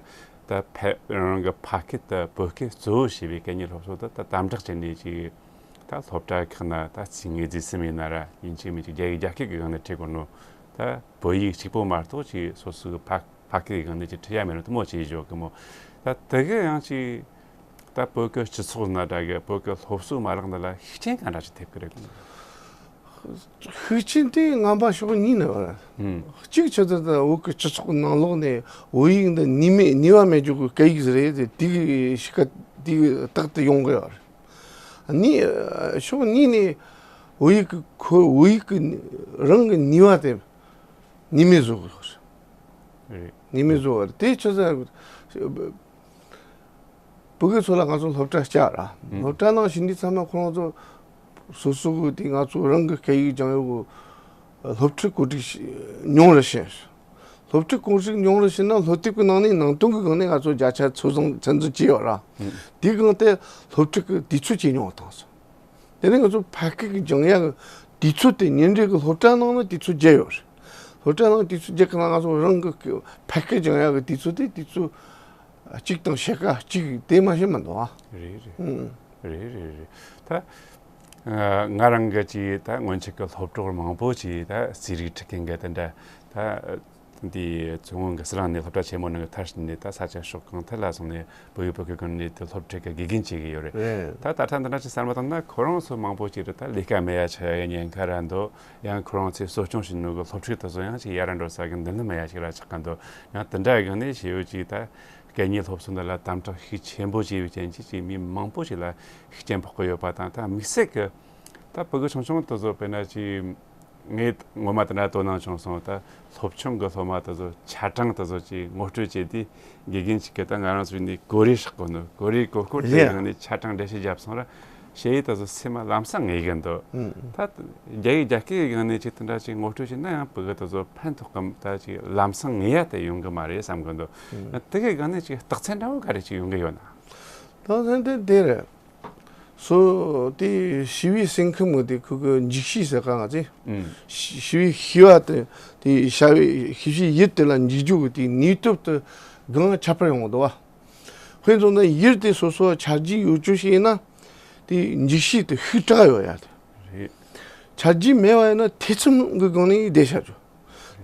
ད་ཕ་རང་གི་ཕ་སྐད་དེ་བོད་སྐད་གཙོ་བོ་བྱས་པའི་སྐད་གཉིས་སློབ་གསོ་དེ་ད་དམ་དྲག་བྱས་ནས་ཅིག་ད་སློབ་གྲྭ་ཁག་ན་ད་རྩིས་ངོས་འཛིན་ཟིན་ཡིན་ན་ར་ཡིན་གཅིག་མིན་གཅིག་རྒྱ་ཡིག་རྒྱ་སྐད་ཀྱི་སྒང་ནས་ཁྲིད་དགོས་ནོ། ད་བོད་ཡིག་གཅིག་པོ་མ་གཏོགས་ཅིག་སོ་སོ་གི་ཕ་ཕ་སྐད་ཀྱི་སྒང་ནས་ཅིག་ཁྲིད་ཡ་མེད་ནོ་དེ་མོ་ཅིག་བརྗོད་གི་མོ། ད་དེ་གི་ཡང་ཅིག་ད་བོད་ཀྱི་སྤྱི་ཚོགས་ན་འདྲ་གི་བོད་ཀྱི་སློབ་གསོའི་མ་ལག་འདི་ལ་ཤུགས་རྐྱེན་ག་འདྲ་ཅིག་ཐེབས་ཀྱི་རེད། ཤུགས་རྐྱེན་དེ་ངན་པ་ཕྱོགས་གཉིས་ནས་བར། ཨུམ། གཅིག་ཆ་ཚང་ད་བོད་ཀྱི་སྤྱི་ཚོགས་ནང་ལོགས་ནས་བོད་ཡིག་འདི་ནུས་མེད་ནུས་པ་མེད་རྒྱུ་གི་སྐད་ཡིག་ཟིག་རེད་དེ། དེ་གི་གཤིས་ཀ་དེ་གི་རྟག་ཏུ་ཡོང་གི་ཡོད་རེད། གཉིས། ཕྱོགས་གཉིས་ནས་བོད་ཡིག་གི་ཁོ་བོད་ཡིག་གི་རང་གི་ནུས་པ་དེ་ནུས་མེད་བཟོ་གི་ཡོད་རེད། རེད། ནུས་མེད་བཟོ་གི་རེད། དེ་ཆ་ཚང་བོད་ཀྱི་ཚོ་ལ་ང་ཚོ་སློབ་གྲྭ་བསྐྱངས་ར། ཨུམ། སློབ་གྲྭ་ནང་ཕྱིན་དུས་ཚང་མ་ཁོ་རང་ཚོ་སོ་སོ་གི་དེ་ང་ཚོ་རང་གི་སྐད་ཡིག་སྦྱང་ཡག་གི་སློབ་ཁྲིད་གོ་སྒྲིག་ཉུང་རུ་ཕྱིན། སློབ་ཁྲིད་གོ་སྒྲིག་ཉུང་རུ་ཕྱིན་ན་སློབ་དེབ་ཀྱི་ནང་ནས་ནང་དོན་གྱི་སྒང་ནས་ང་ཚོ་བརྒྱ་ཆ་ཚོད་བཟུང་ཚོད་འཛིན་བྱས་ཡོད་ར། ཨུམ། དེའི་སྒང་དེ་སློབ་ཁྲིད་ཀྱི་དུས་ཚོད་ཇེ་ཉུང་བཏང་སོང་། དེ་ནས་ང་ཚོ་ཕ་སྐད་ཀྱི་སྦྱང་ཡག་གི་དུས་ཚོད་དེ་ཉིན་རེ་གི་སློབ་གྲྭ་ནང་ན་དུས་ཚོད་བརྒྱད་ཡོད་རེད། སློབ་གྲྭ་ནང་དུས་ཚོད་བརྒྱད་ཀྱི་ནང་ང་ཚོ་རང་གི་ཕ་སྐད་སྦྱང་ཡག་གི་དུས་ཚོད་དེ་དུས་ཚོད་གཅིག་དང་ཕྱེད་ཀ་གཅིག་དེ་མ་ཞིག་མི་འདུག་ཨ། རེད་རེད། ཨུམ། རེད་རེད་རེད། ད་ང་རང་གི་ཅིག་ད་སྔོན་ཆད་ཀྱི་སློབ་གྲོགས་མང་པོ་ཅིག་ད་རྩིས་རིག་ཁྲིད་མཁན་གྱི་དེ་འདྲ་ད། འདི་མཚོ་སྔོན་གྱི་ཟི་ལིང་ནས་སློབ་གྲྭ་ཆེན་མོ་ནང་གི་མཐར་ཕྱིན་ནས་ད་ས་ཆ་ཕྱོགས་གང་ཐད་ལ་སོང་ནས་བོད་ཡིག་བོད་སྐད་སྒང་ནས་དེ་སློབ་ཁྲིད་ཀྱི་དགེ་རྒན་བྱེད་ཀྱི་ཡོད་རེད། རེད། ད་ད་ལྟ་འདི་འདྲ་ཅིག་གསར་མ་བཏང་ན་ཁོ་རང་ཚོ་མང་པོ་ཅིག་རེད། ད་ལས་ཀ་མེད་ཡ་ཆགས་ཡ་ཉེན་ཁ་ར་འདུག་ཡང་ཁོ་རང་ཚོས་གསོ་སྐྱོང་བྱེད་ནོ་གི་སློབ་ཕྲུག་དེ་ཚོ་ཡང་ཅིག་ཡ་ར་འགྲོ་ས་གི་མདུན་ལམ་མེད་ཡ་ཞིག་ར་ཆགས་གི་འདུག་ཡང་དེ་འདྲ་གི་སྒང་ནས་ཞེ་པོ་ཅིག་ད་སྐད་གཉིས་སློབ་གསོ་འདི་ལ་དམ་དྲག་ཤུགས་ཆེན་པོ་བྱས་པའི་རྐྱེན་གྱིས་ཅིག་མི་མང་པོ་ཞིག་ལ་ཤུགས་རྐྱེན་ཕོག་གི་ཡོད་པ་དང་། ད་དམིགས་བསལ་གི་ད་ཕྲུ་གུ་ཆུང་ཆུང་དེ་ཚོ་དཔེར་ན་ཅིག་ངས་ངོ་མ་དེ་འདྲ་དོ་སྣང་བྱུང་སོང་། ད་སློབ་ཆུང་གི་སློབ་མ་དེ་ཚོ་ཆ་གྲངས་དེ་ཚོ་ཅིག་ངོ་སྤྲོད་བྱས་དུས་དགེ་རྒན་ཅིག་གིས་ད་ང་རང་ཚོ་ནས་གོ་རེ་ཧྲག་གོ་ནོ་གོ་རེ་གོ་སྐོར་དེ་ལེ། སྒང་ནས་ཆ་གྲངས་འགྲེལ་བཤད་བརྒྱབ་སོང་ར། ཞེ་ཡི་དེ་ཚོ་སེམས་ལམ་སང་ངེས་གི་འདུག་ཨུམ། ད་རྒྱ་ཡིག་རྒྱ་སྐད་ཀྱི་སྒང་ནས་ཅིག་དེ་འདྲ་ཅིག་ངོ་སྤྲོད་བྱས་ན་ཡང་ཕྲུ་གུ་དེ་ཚོ་ཕན་ཐོགས་གམ། ད་ཅིག་ལམ་སང་ངེས་ཡ་དེ་ཡོང་གི་མ་རེད་བསམ་གི་འདུག་ཨུམ། དེ་གི་སྒང་ནས་ཅིག་རྟགས་མཚན་འདྲ་བོ་ག་རེ་ཅིག་ཡོང་གི་ཡོད་ན། རྟགས་མཚན་དེ་དེ་རེད། སོ་དེ་ཞི་བའི་སེམས་ཁམས་ངོ་དེ་ཁོ་གི་འཇིགས་ཤིང་ཟེར་ག་ང་ཚོས། ཨུམ། ཞི་ཞི་བའི་ཤི་བ་དེ་དེ་ཞ་བའི་ཞི་བའི་ཡུལ་དེ་ལ་འཇིགས་རྒྱུ་གི་དེ་ནུས་སྟོབས་དེ་གང་ཁྱད་པར་ཡོང་གི་འདུག་བ། དཔེ་མཚོན་ན་ཡུལ་དེ་སོ་སོ་ཆ་རྒྱུས་ཡོད་རྒྱུ་ཞིག་ཡིན་ན་དེ་འཇིགས་ཤིང་དེ་ཤུགས་དྲག་ཡོད་ཡ་དེ། རེད། ཆ་རྒྱུས་མེད་པ་ཡིན་ན་ཐེ་ཚོམ་གི་སྒང་ནས་བསྡད་བཞག་རྒྱུ།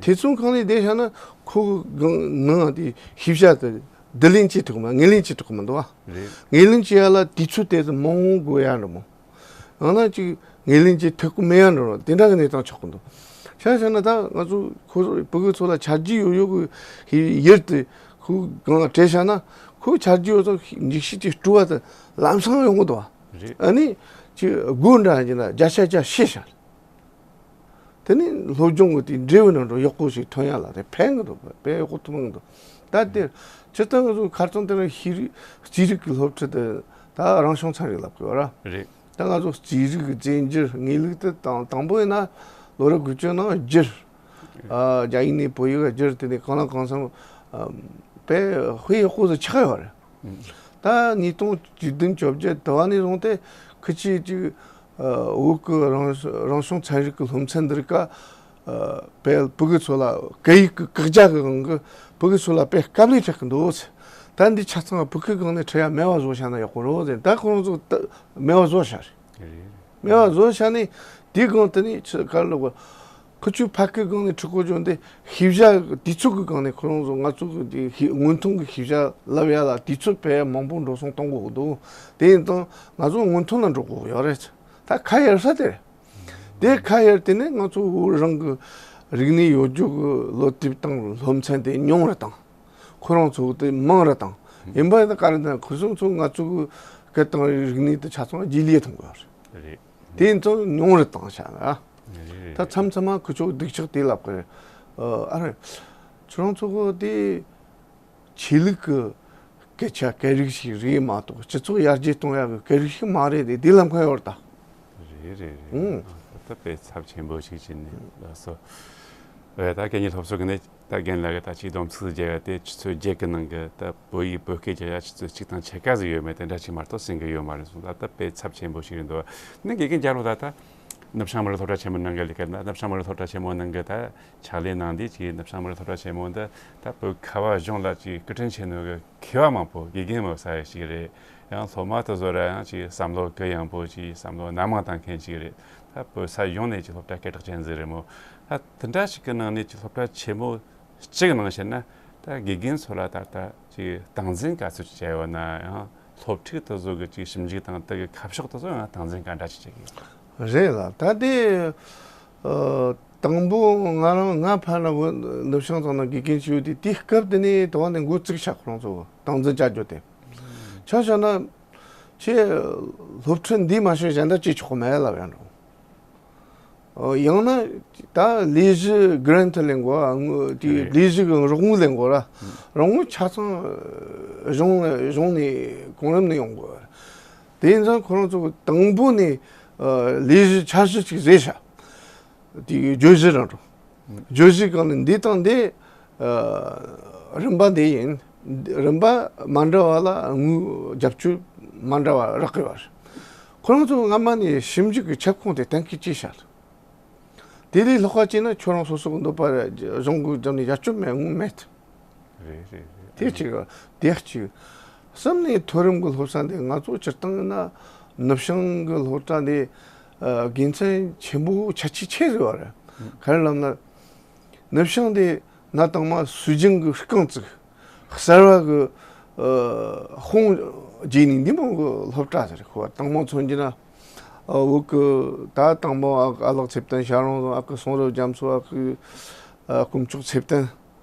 ཐེ་ཚོམ་སྒང་ནས་བསྡད་བཞག་ན་ ཁོ་གི་སྒང་ནང་དེ་ཤེས་བྱ་དེ་བསྡུ་ལེན་བྱེད་ཐུབ་མ། ངོས་ལེན་བྱེད་ཐུབ་མི་འདུག་བ། རེད། ངོས་ལེན་བྱེད་ཡ་ལ་དུས་ཚོད་དེ་ཚོ་མང་པོ་དགོས་ཡ་འགྲོ་མོ། ཡང་ན་ཅིག་ངོས་ལེན་བྱེད་ཐུབ་ཀྱི་མེད་ཡ་འགྲོ་ར། དེ་འདྲ་གི་གནས་སྟངས་ཆགས་ཀྱི་འདུག། ཆ་བཞག་ན་ད་ང་ཚོ་ཁོ་བོད་ཕྲུག་ཚོ་ལ་ཆ་རྒྱུས་ཡོད་ཡོད་གི་ཡུལ་དེ་ཁོ་སྒང་ལ་སྤྲད་བཞག་ན། ཁོ་ཆ་རྒྱུས་ཡོད་ཚོ་འཇིགས་བྱེད་ཀྱི་སྤྲོ་བ་དེ་ལམ་སང་ཡོང་གི་འདུག་བ། རེད། ཨ་ནི་ཅིག་སྒོ་འདྲ་ཡིན་ན་བརྒྱ་ཆ་བརྒྱ་ཤེས་བཞག། དེ་ནི་སློབ་སྦྱོང་གི་དེ་འབྲས་བུ་ནང་འགྲོ་ཡག་པོ་ཞིག་ཐོན་ཡ་ལ་དེ་ཕན་གི་འདུག། དཔེ་ཡག་པོ་ཐུབ་གི་འདུག། ད་དེ་སྤྱིར་བཏང་ང་ཚོ་ཁ་རྩང་དེ་ནི་ཤེས་རིག་རྩིས་རིག་གི་སློབ་ཁྲིད་དེ་ད་རང་བྱུང་ཚན་རིག་ལབ་དགོས་ར། རེད། ད་ང་ཚོ་རྩིས་རིག་གི་རྫས་འགྱུར་ངེས་ལུགས་དེ་དང་དང་པོ་ཡིན་ན་ལོ་རབས་དགུ་བཅུ་ནང་བསྒྱུར། ཨ། རྒྱ་ཡིག་ནས་བོད་ཡིག་བསྒྱུར། དེ་ནས་གང་ལ་གང་འཚམ་ཨ་དཔེ་དཔེ་ཡག་པོ་ཞིག་ཆགས་ཡོད་རེད། ད་ཉིས་སྟོང་བཅུ་བདུན་བཅོ་བརྒྱད་དུ་བ་ནས་བཟུང་སྟེ་ཁུ་ཆི་ཅིག་ཨ་བོད་ཀྱི་རང་རང་བྱུང་ཚན་རིག་གི་སློབ་ཚན་འདི་རིགས་ཀ་ཨ་དཔེ་ཕྲུ་གུ་ཚོ་ལ་སྐད་ཡིག་གི་བཀག་རྒྱ་གི་དབང་གིས་ཕྲུ་གུ་ཚོ་ལ་དཔེ་དཀའ་ལས་འཕྲད་ཀྱི་འདུག་ཟེར། ད་འདི་ཆ་ཚང་ཕྲུ་གུའི་སྒང་ནས་ཁྲིད་ཡ་མེད་པ་བཟོ་བཞག་ན་ཡག་པོ་རེད་ཟེར། ད་ཁོ་རང་ཚོ་ད་མེད་པ་བཟོ་བཞག་རེད། རེད། མེད་པ་བཟོ་བཞག་ནས་དེའི་སྒང་དེ་ནས་ཆི་ག་རེ་ལབ་དགོས། ཁུ་ཆུ་ཕ་སྐད་སྒང་ནས་ཁྲིད་གོ་རྒྱུ་འདི་ཤེས་བྱ་དུས་ཚོད་ཀྱི་སྒང་ནས་ཁོ་རང་ཚོ་ང་ཚོ་གི་དེ་ཤེས་སྔོན་ཐོན་གྱི་ཤེས་བྱ་བསླབ་ཡ་ལ་དུས་ཚོད་དཔེ་མང་པོ་འགྲོ་སོང་གཏོང་དགོས་འདུག། དེ་ཡིན་ཙང་ང་ཚོ་སྔོན་ཐོན་ལ་འགྲོ་དགོས་ཡོད་རེད། ད་ཁ་གཡར་ས་དེ་རེད། དེ་ཁ་གཡར་དེ་ནས་ང་ཚོ་བོད་རང་གི་རིག་གནས་ཡོད་རྒྱུ་གི་སློབ་དེབ་དང་སློབ་ཚན་དེ་ཉུང་རུ་བཏང་། ཁོ་རང་ཚོ་དེ་མང་རུ་བཏང་། ཡིན་པ་ཡིན་ན་ག་རེ་ན་ཁོ་ཚོ་ཚོ་ང་ཚོ་གི་སྐད་དང་རིག་གནས་དེ་ཆ་ཚང་རྗེས་ལུས་ཐོན་དགོས་རེད། རེད། དེ་ཡིན་ཙང་ཉུང་རུ་བཏང་བཞག་ན། རེད། ད་མཚམས་མཚམས་མ་ཁུ་ཆོ་སྡུག་ཅག་དེ་ལབ་གི་རེད། ཨ་རེད། ཁྱོད་རང་ཚོ་གི་དེ་ཆོས་ལུགས་ཀྱི་སྐད་ཆ་སྐད་རིགས་ཤིག་རེད་མ་གཏོགས་སྤྱི་ཚོགས་ཡར་རྒྱས་གཏོང་ཡག་གི་སྐད་རིགས་ཤིག་མ་རེད་དེ། དེ་ལབ་མཁན་ཡོད་རེད་ད། རེད་རེད་རེད། ཨང་། ད་དཔེ་ཚབས་ཆེན་པོ་ཞིག་བྱས་ནས་ལགས་སོ། ཨེ་ད་སྐད་གཉིས་སློབ་གསོ་གི་ནས་ད་རྒན་ལགས་ཀྱིས་ད་ཅིག་སྡོམ་ཚིག་བརྒྱབ་ཡ་དེ་ཆུ་ཚོད་བརྒྱད་ཀྱི་ནང་གི་ད་བོད་ཡིག་བོད་སྐད་རྒྱག་ཡ་ཆུ་ཚོད་གཅིག་དང་ཕྱེད་ཀ་ཟིག་ཡོད་མེད་དེ་འདྲ་ཅིག་མ་གཏོགས་ཟིན་གི་ཡོད་མ་རེད་གསུངས། ད་ད་དཔེ་ཚབས་ཆེན་པོ་ཞིག་རེད་འདུག། ནི་དགེ་རྒན་རྒྱལ་ལོ་ད་ད་ནུབ་བྱང་མི་རིགས་སློབ་གྲྭ་ཆེན་མོ་ནང་གི་ལས་ཀ་ན་ནུབ་བྱང་མི་རིགས་སློབ་གྲྭ་ཆེན་མོ་ནང་གི་ད་ཕྱག་ལས་གནང་དུས་ཀྱི་ནུབ་བྱང་མི་རིགས་སློབ་གྲྭ་ཆེན་མོ་འདི་ད་བོད་ཁ་བ་གཞུང་ལ་ཅིག་སྐུ་དྲིན་ཆེ་ནོ་གི་མཁས་པ་མང་པོ་དགེ་རྒན་མང་ས་ཞིག་རེད། ཡང་སློབ་མ་དེ་ཚོ་ར་ཡང་ཅིག་བསམ་བློ་གུ་ཡངས་པོ་ཅིག་བསམ་བློ་སྣ་མང་བཏང་མཁན་ཅིག་རེད། ད་བོད་ས་ཡོངས་ནས་ཅིག་སློབ་གྲྭ་སྐད་གྲགས་ཅན་ཟིག་རེད་མོ། ད་དེ་འདྲ་ཞིག་གི་ནང་ནས་ཅིག་སློབ་གྲྭ་ཆེན་མོ་གཅིག་ནང་བཤད་ན་ད་དགེ་རྒན་ཚོ་ལ་ད་ལྟ་ཅིག་སྟངས་འཛིན་ག་ཚོད་ཅིག་བྱས་ཡོད་ན། ཡང་སློབ་ཕྲུག་དེ་ཚོ་གི་ཅིག་ཞིབ་འཇུག་དང་དེ་གི་ཁ་ཕྱོགས་དེ་ཚོ་ཡང་སྟངས་འཛིན་ག་འདྲ་ཅིག་བྱེད་ཀྱི་ཡོད། རེད་ལ། ད་དེ་ཨ་དང་པོ་ང་རང་ང་ཕར་ལ་བོད་ནུབ་བྱང་ཚང་ན་དགེ་རྒན་ཞུ་དུས་དེའི་སྐབས་དེ་ནས་དེ་བ་ནས་འགོ་བཙུགས་ཤག་ཁོང་ཚོ་སྟངས་འཛིན་བྱ་རྒྱུ་དེ། ཆ་བཞག་ན་ཁྱེད་སློབ་ཁྲིད་འདི་མ་ཤེས་གཞན་དག་བྱེད་ཆོག་གི་མེད་ལབ་ཡ་འགྲོ། ཨོ། ཡང་ན་ད་ལས་གཞི་grant་ལེན་དགོས། དངུལ་དེ་རེད། ལས་གཞི་གི་རོགས་དངུལ་ལེན་དགོས་ར། རོགས་དངུལ་ཆ་ཚང་གཞུང་གཞུང་ནས་གོང་རིམ་ནས་ཡོང་དགོས། དེ་ཡིན་ཙང་ཁོ་རང་ཚོ་དང་པོ་ནས་ཨ་ལས་གཞི་འཆར་གཞི་ཅིག་བཟོས་ཤག། དེ་བརྗོད་གཞི་རང་འགྲོ། བརྗོད་གཞི་སྒང་ནས་འདི་དང་འདི་ཨ་རིམ་པ་འདི་ཡིན། རིམ་པ་མ་འདྲ་བ་ལ་དངུལ་རྒྱབ་སྐྱོར་མ་འདྲ་བ་རག་གི་ཡོད་རེད། ཁོ་རང་ཚོ་སྔ་མ་ནས་ཞིབ་འཇུག་གི་ཁྱབ་ཁོངས་དེ་གཏན་འཁེལ་བྱས་ཤག། དེ་ལས་ལྷག་པ་བྱས་ན་ཁྱོད་རང་སོ་སོ་གི་འདོད་པ་གཞུང་གི་འགྲམ་ནས་ཡར་སྐྱོད་མེད་དངུལ་མེད། རེད་རེད་རེད། དེ་གཅིག་དེ་གཅིག། གསུམ་ནས་མཐོ་རིམ་གྱི་སློབ་གསོ་འདི་ང་ཚོ་སྤྱིར་བཏང་ཡིན་ན་ནུབ་བྱང་གི་སློབ་གྲྭ་འདི་ཨ་དགེ་མཚན་ཆེན་པོ་ཁྱད་ཆོས་ཆེ་ཟེར་བ་རེད། ག་རེ་ལབ་ན་ནུབ་བྱང་འདི་གནའ་དང་མ་སྲོལ་རྒྱུན་གྱི་རྐང་བཙུགས། གསར་བ་གི་ཨ་དཔུང་རྒྱས་ནས་འདི་མོ་གི་སློབ་གྲྭ་ཟེར། ཁོ་བ་དང་མོ་མཚོན་གྱི་ན་ཨ་བོད་གི་ད་དང་མོ་ཨ་ཨ་ལགས་ཚེ་བརྟན་ཞང་རོང་ཟོམ། ཨ་ཁུ་གསུང་རབ་རྒྱ་མཚོ། ཨ་ཁུ་ཨ་དཀོན་མཆོག་ཚེ་བརྟན།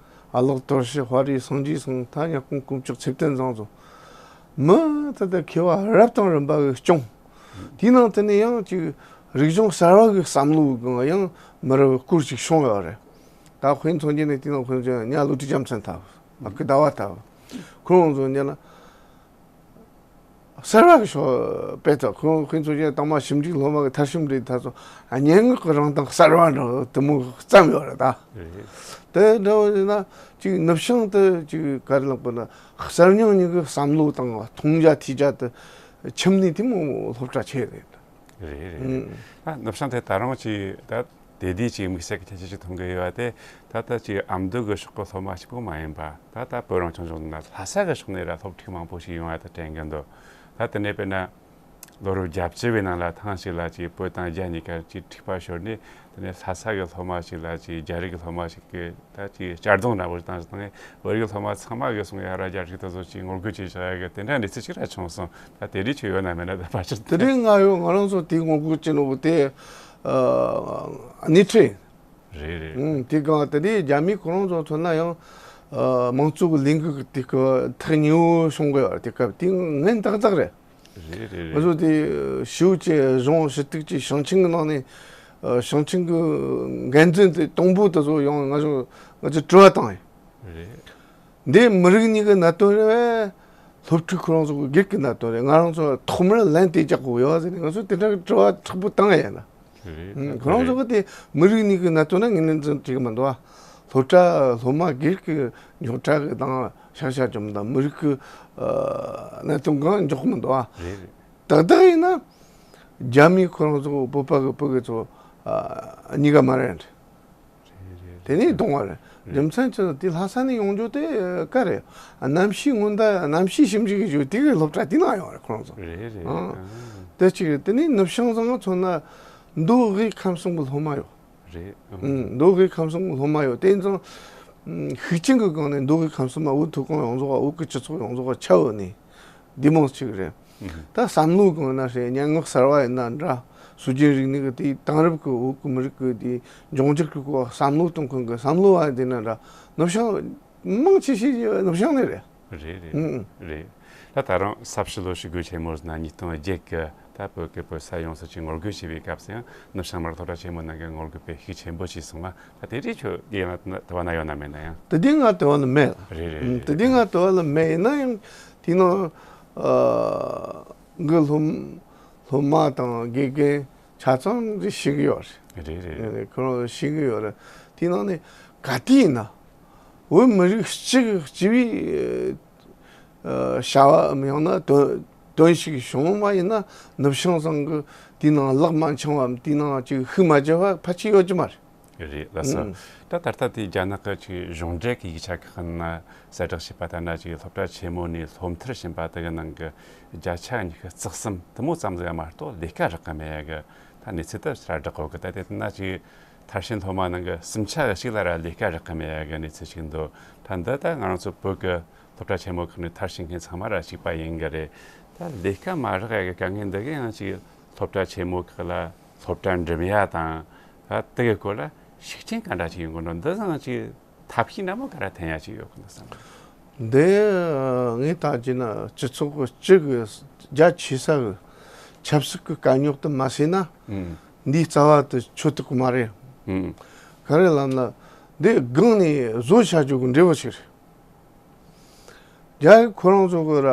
ཨ་ལགས་དོར་ཞི། དཔའ་རིས་སངས་རྒྱས་ཚང་། ཐ་ཉག་ཀུན། དཀོན་མཆོག་ཚེ་བརྟན་ཚང་ཚོ། མི་ད་ལྟ་མཁས་པ་རབ་དང་རིམ་པ་གིས་སྐྱོང་། དེའི་ནང་དེ་ནས་ཡང་ཅིག་རིག་གཞུང་གསར་བ་གི་བསམ་བློའི་སྒང་ཡང་མི་རབས་སྐོར་ཞིག་བྱུང་ཡོད་རེད། ད་དཔེ་མཚོན་རྒྱུ་ནི་དེའི་ནང་དཔེ་མཚོན་ཉ་བློ་གྲོས་རྒྱལ་མཚན་ལྟ་བུ། ཨ་ཁུ་ཟླ་བ་ལྟ་བུ། ཁོ་རང་ཚོ་ཉ་ལ། གསར་བ་གི་ཕྱོགས་དཔེ་ད་ཁོང་ཁོང་ཚོ་ཀྱང་དང་མ་ཞིབ་འཇུག་སློབ་མ་གི་མཐར་ཕྱིན་རེད། ད་ཚོ་སྙན་ངག་གི་རང་མདངས་གསར་བ་འདྲ་དེ་མོ་བརྩམས་ཡོད་རེད་ད། རེད། དེ་འདྲ་བ་ཡིན་ན་ཅིག་ནུབ་བྱང་དུ་ཅིག་ག་རེ་ལབ་དགོས་ན་གསར་རྙིང་གཉིས་ཀྱི་བསམ་བློ་དང་མཐོང་རྒྱ་ཐོས་རྒྱ་དེ་ཁྱིམ་ནས་དེ་མོ་སློབ་གྲྭ་ཆེ་རེད། རེད་རེད་རེད། ཨ་ནུབ་བྱང་དེ་ད་རུང་ཅིག་ད། དེ་དུས་ཀྱི་དམིགས་བསལ་གྱི་ཁྱད་ཆོས་ཅིག་མཐོང་གི་ཡོད་པ་དེ། ད་ལྟ་ཅིག་ཨ་མདོ་གི་ཕྱོགས་གི་སློབ་མ་གཅིག་པོ་མ་ཡིན་པ། ད་ལྟ་བོད་རང་སྐྱོང་ལྗོངས་ནང་ལྷ་ས་གི་ཕྱོགས་ནས་ར་སློབ་ཕྲུག་མང་པོ་ཞིག་ཡོང་བ་དང་དྲན་གི་འདུག། ད་དེ་ནས་དཔེར་ན་ ལོ་རབས་བརྒྱད་ཅུ་བའི་ནང་ལ་ཐེངས་ཤིག་ལ་ཅིག་བོད་དང་རྒྱ་གཉིས་ཀ་ཅིག་འཁྲུག་པ་ཤོར་ནས། དེ་ནས་ལྷ་ས་གི་སློབ་མ་ཞིག་ལ་ཅིག་རྒྱ་རིགས་སློབ་མ་ཞིག་གིས་ད་ཅིག་གཅར་རྡུང་འདྲ་པོ་བཏང་ཞིག་བཏང་ནས། བོད་རིགས་སློབ་མ་ཚང་མ་གིས་སོང་ཡ་ར་རྒྱ་རིགས་དེ་ཚོ་ཅིག་ངོ་རྒོལ་བྱས་བཞག་ཡ་གི་དེ་འདྲ་གནས་ཚུལ་ཅིག་ར་བྱུང་སོང་། ད་དེ་རིགས་ཆོ་ཡོད་ན་མེད་ན་ད་ཕལ་ཆེར་དེ་རིང་ང་ཡོད། ང་རང་ཚོ་དེའི་ངོ་རྒོལ་བྱེད་ནོ་དེ་ཨ་སྣེ་ཁྲིད། རེད་རེད། ཨང་། དེ་གང་དེ་ནས་རྒྱ་མི་ཁོ་རང་ཚོ་མཚོན་ན་ཡང་ཨ་མང་གཙོ་གི་ལས་འགུལ་དེ་གི་ཐག་ཉེ་བོ་བྱུང་གི་ཡོད་རེད། དེ་སྐབས་དེ་ངན་ཏག་ཏག་རེད། རེད་རེད་རེད། ང་ཚོ་དེ་ཞེའུ་ཅེ་གཞུང་ཞུ་གཏུག་ཅེས་ཞིང་ཆེན་གི་ནང་ནས་ཨ་ཞིང་ཆེན་གི་འགན་འཛིན་དེ་དང་པོ་དེ་ཚོ་ཡང་ང་ཚོ་ང་ཚོ་དྲི་བ་བཏང་ཡིན། རེད། འདི་མི་རིགས་གཉིས་ཀྱི་གནད་དོན་རེད། སློབ་ཕྲུག་ཁོ་རང་ཚོ་གི་སྒེར་གྱི་གནད་དོན་རེད། ང་རང་ཚོ་ཐོག་མར་ལན་དེ་རྒྱག་དགོས་ཡོད་ཟེར་ནས་ང་ཚོ་དེ་འདྲ་གི་དྲི་བ་དྲག་པོ་བཏང་ཡ་ཡིན་ན། རེད། ཨང་། ཁོ་རང་ཚོ་གི་དེ་མི་རིགས་གཉིས་ཀྱི་གནད་དོན་ན་ངོས་ལེན་ཅིག་མི་འདུག་ཨ། སློབ་གྲྭ་སློབ་མ་སྒེར་གྱི་རྙོག་དྲ་གི་དང་ཤག་ཤག་ཅུང་དང་མི་རིགས་ཀྱི་ཨ་གནད་དོན་གང་འཇོག་མི་འདུག་ཨ། རེད་རེད། ཏག་ཏག་ཡིན་ན་རྒྱ་མི་ཁོ་རང་ཚོ་བོད་པ་གི་ཕྲུ་གུ་ཚོ་ཨ་གཉིས་ཀ་མ་རེད། རེད་རེད། དེ་ནས་གཏོང་བ་རེད། རེད། རྒྱུ་མཚན་ཅི་ཟེར་དེ་ལྷ་ས་ནས་ཡོང་རྒྱུ་དེ་ག་རེད། གནམ་གཤིས་སྔོན་བརྡ་གནམ་གཤིས་ཞིབ་འཇུག་གི་ཞུ་དེ་གི་སློབ་གྲྭ་དེ་ནང་ཡོང་རེད་ཁོ་རང་ཚོ། རེད་རེད། ཨང་། ཨང་། དེ་གཅིག་རེད། དེ་ནས་ནུབ་བྱང་ཚང་མཚོན་ན་མདོ་དབུས་ཁམས་གསུམ་གི་སློབ་མ་ཡོད། རེད། ཨང་། ཨང་། མདོ་དབུས་ཁམས་གསུམ་གི་སློབ་མ་ཡོད། དེ་ཚང་ཤུགས་རྐྱེན་གི་སྒང་ནས་མདོ་དབུས་ཁམས་གསུམ་མ་བོད་མཐོ་སྒང་ཡོངས་རྫོགས་བོད་ཀྱི་སྤྱི་ཚོགས་ཡོངས་རྫོགས་ཁྱབ་ཡོད་ནས། འདི་མོ་གཅིག་རེད། ཨང་། ད་བསམ་བློ་གང་ན་ཧྲེ་སྙན་ངག་གསར་བ་ཡིན་ན་འདྲ། སྲོལ་རྒྱུན་རིག་གནས་ཀྱི་དེའི་དེང་རབས་ཀྱི་བོད་ཀྱི་མི་རིགས་ཀྱི་དེའི་འབྱུང་འགྱུར་གྱི་སྐོར་བསམ་བློ་གཏོང་མཁན་གྱི་བསམ་བློ་བ་དེ་ན་འདྲ། ནུབ་བྱང་མང་ཆེ་ཤོས་ནུབ་བྱང་ནས་རེད། རེད་རེད། ཨང་། རེད། ད་ད་རུང་ས་བྱི་ལོ་ཤོག་གུ་ཆེན་མོ་ཟེར་ན་ཉིས་སྟོང་བརྒྱད་གི་ད་བོད་ཀྱི་བོད་ས་ཡོངས་སུ་ཅིག་ངོ་རྒོལ་བྱས་པའི་སྐབས་སུ་ཡང་ནུབ་བྱང་མར་སློབ་གྲྭ་ཆེན་མོ་ནང་གི་ངོ་རྒོལ་དཔེ་ཤུགས་ཆེན་པོ་བྱས་སོང་ང་། ད་དེ་རིགས་ཁྱོད་ཀྱི་ཡང་ན་དུ་བ་ན་ཡོད་ན་མེད་ན་ཡང་། དེ་དུས་ང་དུ་བ་ལ་མེད། རེད་རེད། ཨང་། རེད། དེ་དུས་ང་དུ་བ་ལ་མེད་ཡིན་ན་ཡང་དེ་ནང་ཨ་གི་སློབ་སློབ་མ་དང་དགེ་རྒན་ཆ་ཚང་རེ་ཤེས་ཀྱི་ཡོད་རེད། རེད་རེད། ཁོ་རང་ཤེས་ཀྱི་ཡོད་རེད། དེ་ནང་ནས་ག་དུས་ཡིན་ན་བོད་མི་རིགས་སྤྱི་གི་སྤྱི་པའི་ཨ་བྱ་བའམ་ཡང་ན་དོན་དོན་ཞིག་བྱུང་བ་ཡིན་ན་ནུབ་བྱང་ཚང་གི་དེའི་ནང་ལག་མ་འཆང་བའམ་དེའི་ནང་ཅིག་ཤུགས་མ་རྒྱབ་པ་ཕལ་ཆེར་ཡོད་ཀྱི་མ་རེད། རེད། ལགས་སོ། ཨང་། ད་ད་ལྟ་དེ་རྒྱ་ནག་གི་ཅིག་གཞུང་འབྲེལ་གྱི་ཡིག་ཆ་ཁག་ནང་གསལ་བསྒྲགས་བྱས་པ་ལྟར་ན། ཅིག་སློབ་གྲྭ་ཆེན་མོ་ནས་སློབ་མཐར་ཕྱིན་པ་དེ་གི་ནང་གི་བརྒྱ་ཆ་ཉི་ཤུ་རྩ་གསུམ་དེ་མོ་ཙམ་ཟིག་མ་གཏོགས་ལས་ཀ་རག་གི་མེད་ཡ་གི་ད་གནས་ཚུལ་དེ་ཕྱིར་བསྒྲགས་ཡོད་གི། ད་དེ་ལྟ་ན་ཅིག་མཐར་ཕྱིན་སློབ་མ་ནང་གི་གསུམ་ཆ་གཅིག་ལ་ར་ལས་ཀ་རག་གི་མེད་ཡ་གི་གནས་ཚུལ་ཞིག་འདུག་ད་འདི་ད་ང་རང་ཚོ་བོད་གི་སློབ་གྲྭ་ཆེན་མོ་ཁག་ནས་མཐར་ཕྱིན་མཁན་ཚང་མ་ར་གཅིག་པ་ཡིན་གི་རེད། ད་ལས་ཀ་མ་རག་ཡ་གི་དཀའ་ངལ་འདི་གི་ཡང་ཅིག་སློབ་གྲྭ་ཆེན་མོ་ཁག་ལ་སློབ་གྲྭ་འགྲིམ་ཡ་དང་ད་དེ་གི་སྐོར་ལ་ཤུགས་རྐྱེན་ག་འདྲ་ཅིག་ཡོང་གི་འགྲོ། འདི་ཚང་ཅིག་ཐབས་ཤེས་འདྲ་མོ་ག་ར་འཐེན་ཡ་ཅིག་ཡོད་གི་འདུག་བསམ། འདི་ངས་བལྟས་ན་སྤྱི་ཚོགས་ཀྱི་སྤྱི་གི་རྒྱ་ཆེ་ས་གི་ཆབ་སྲིད་ཀྱི་དཀའ་རྙོག་དེ་མ་སེལ་ན། ཨང་། འདིའི་རྩ་བ་དེ་ཆོད་ཐུབ་ཀྱི་མ་རེད། ཨང་། ག་རེ་ལབ་ན་འདི་སྒང་ནས་བཟོ་བྱ་རྒྱུ་གི་འབྲས་བུ་ཞིག་རེད། རྒྱ་ཡིག་ཁོ་རང་ཚོ་གི་ར་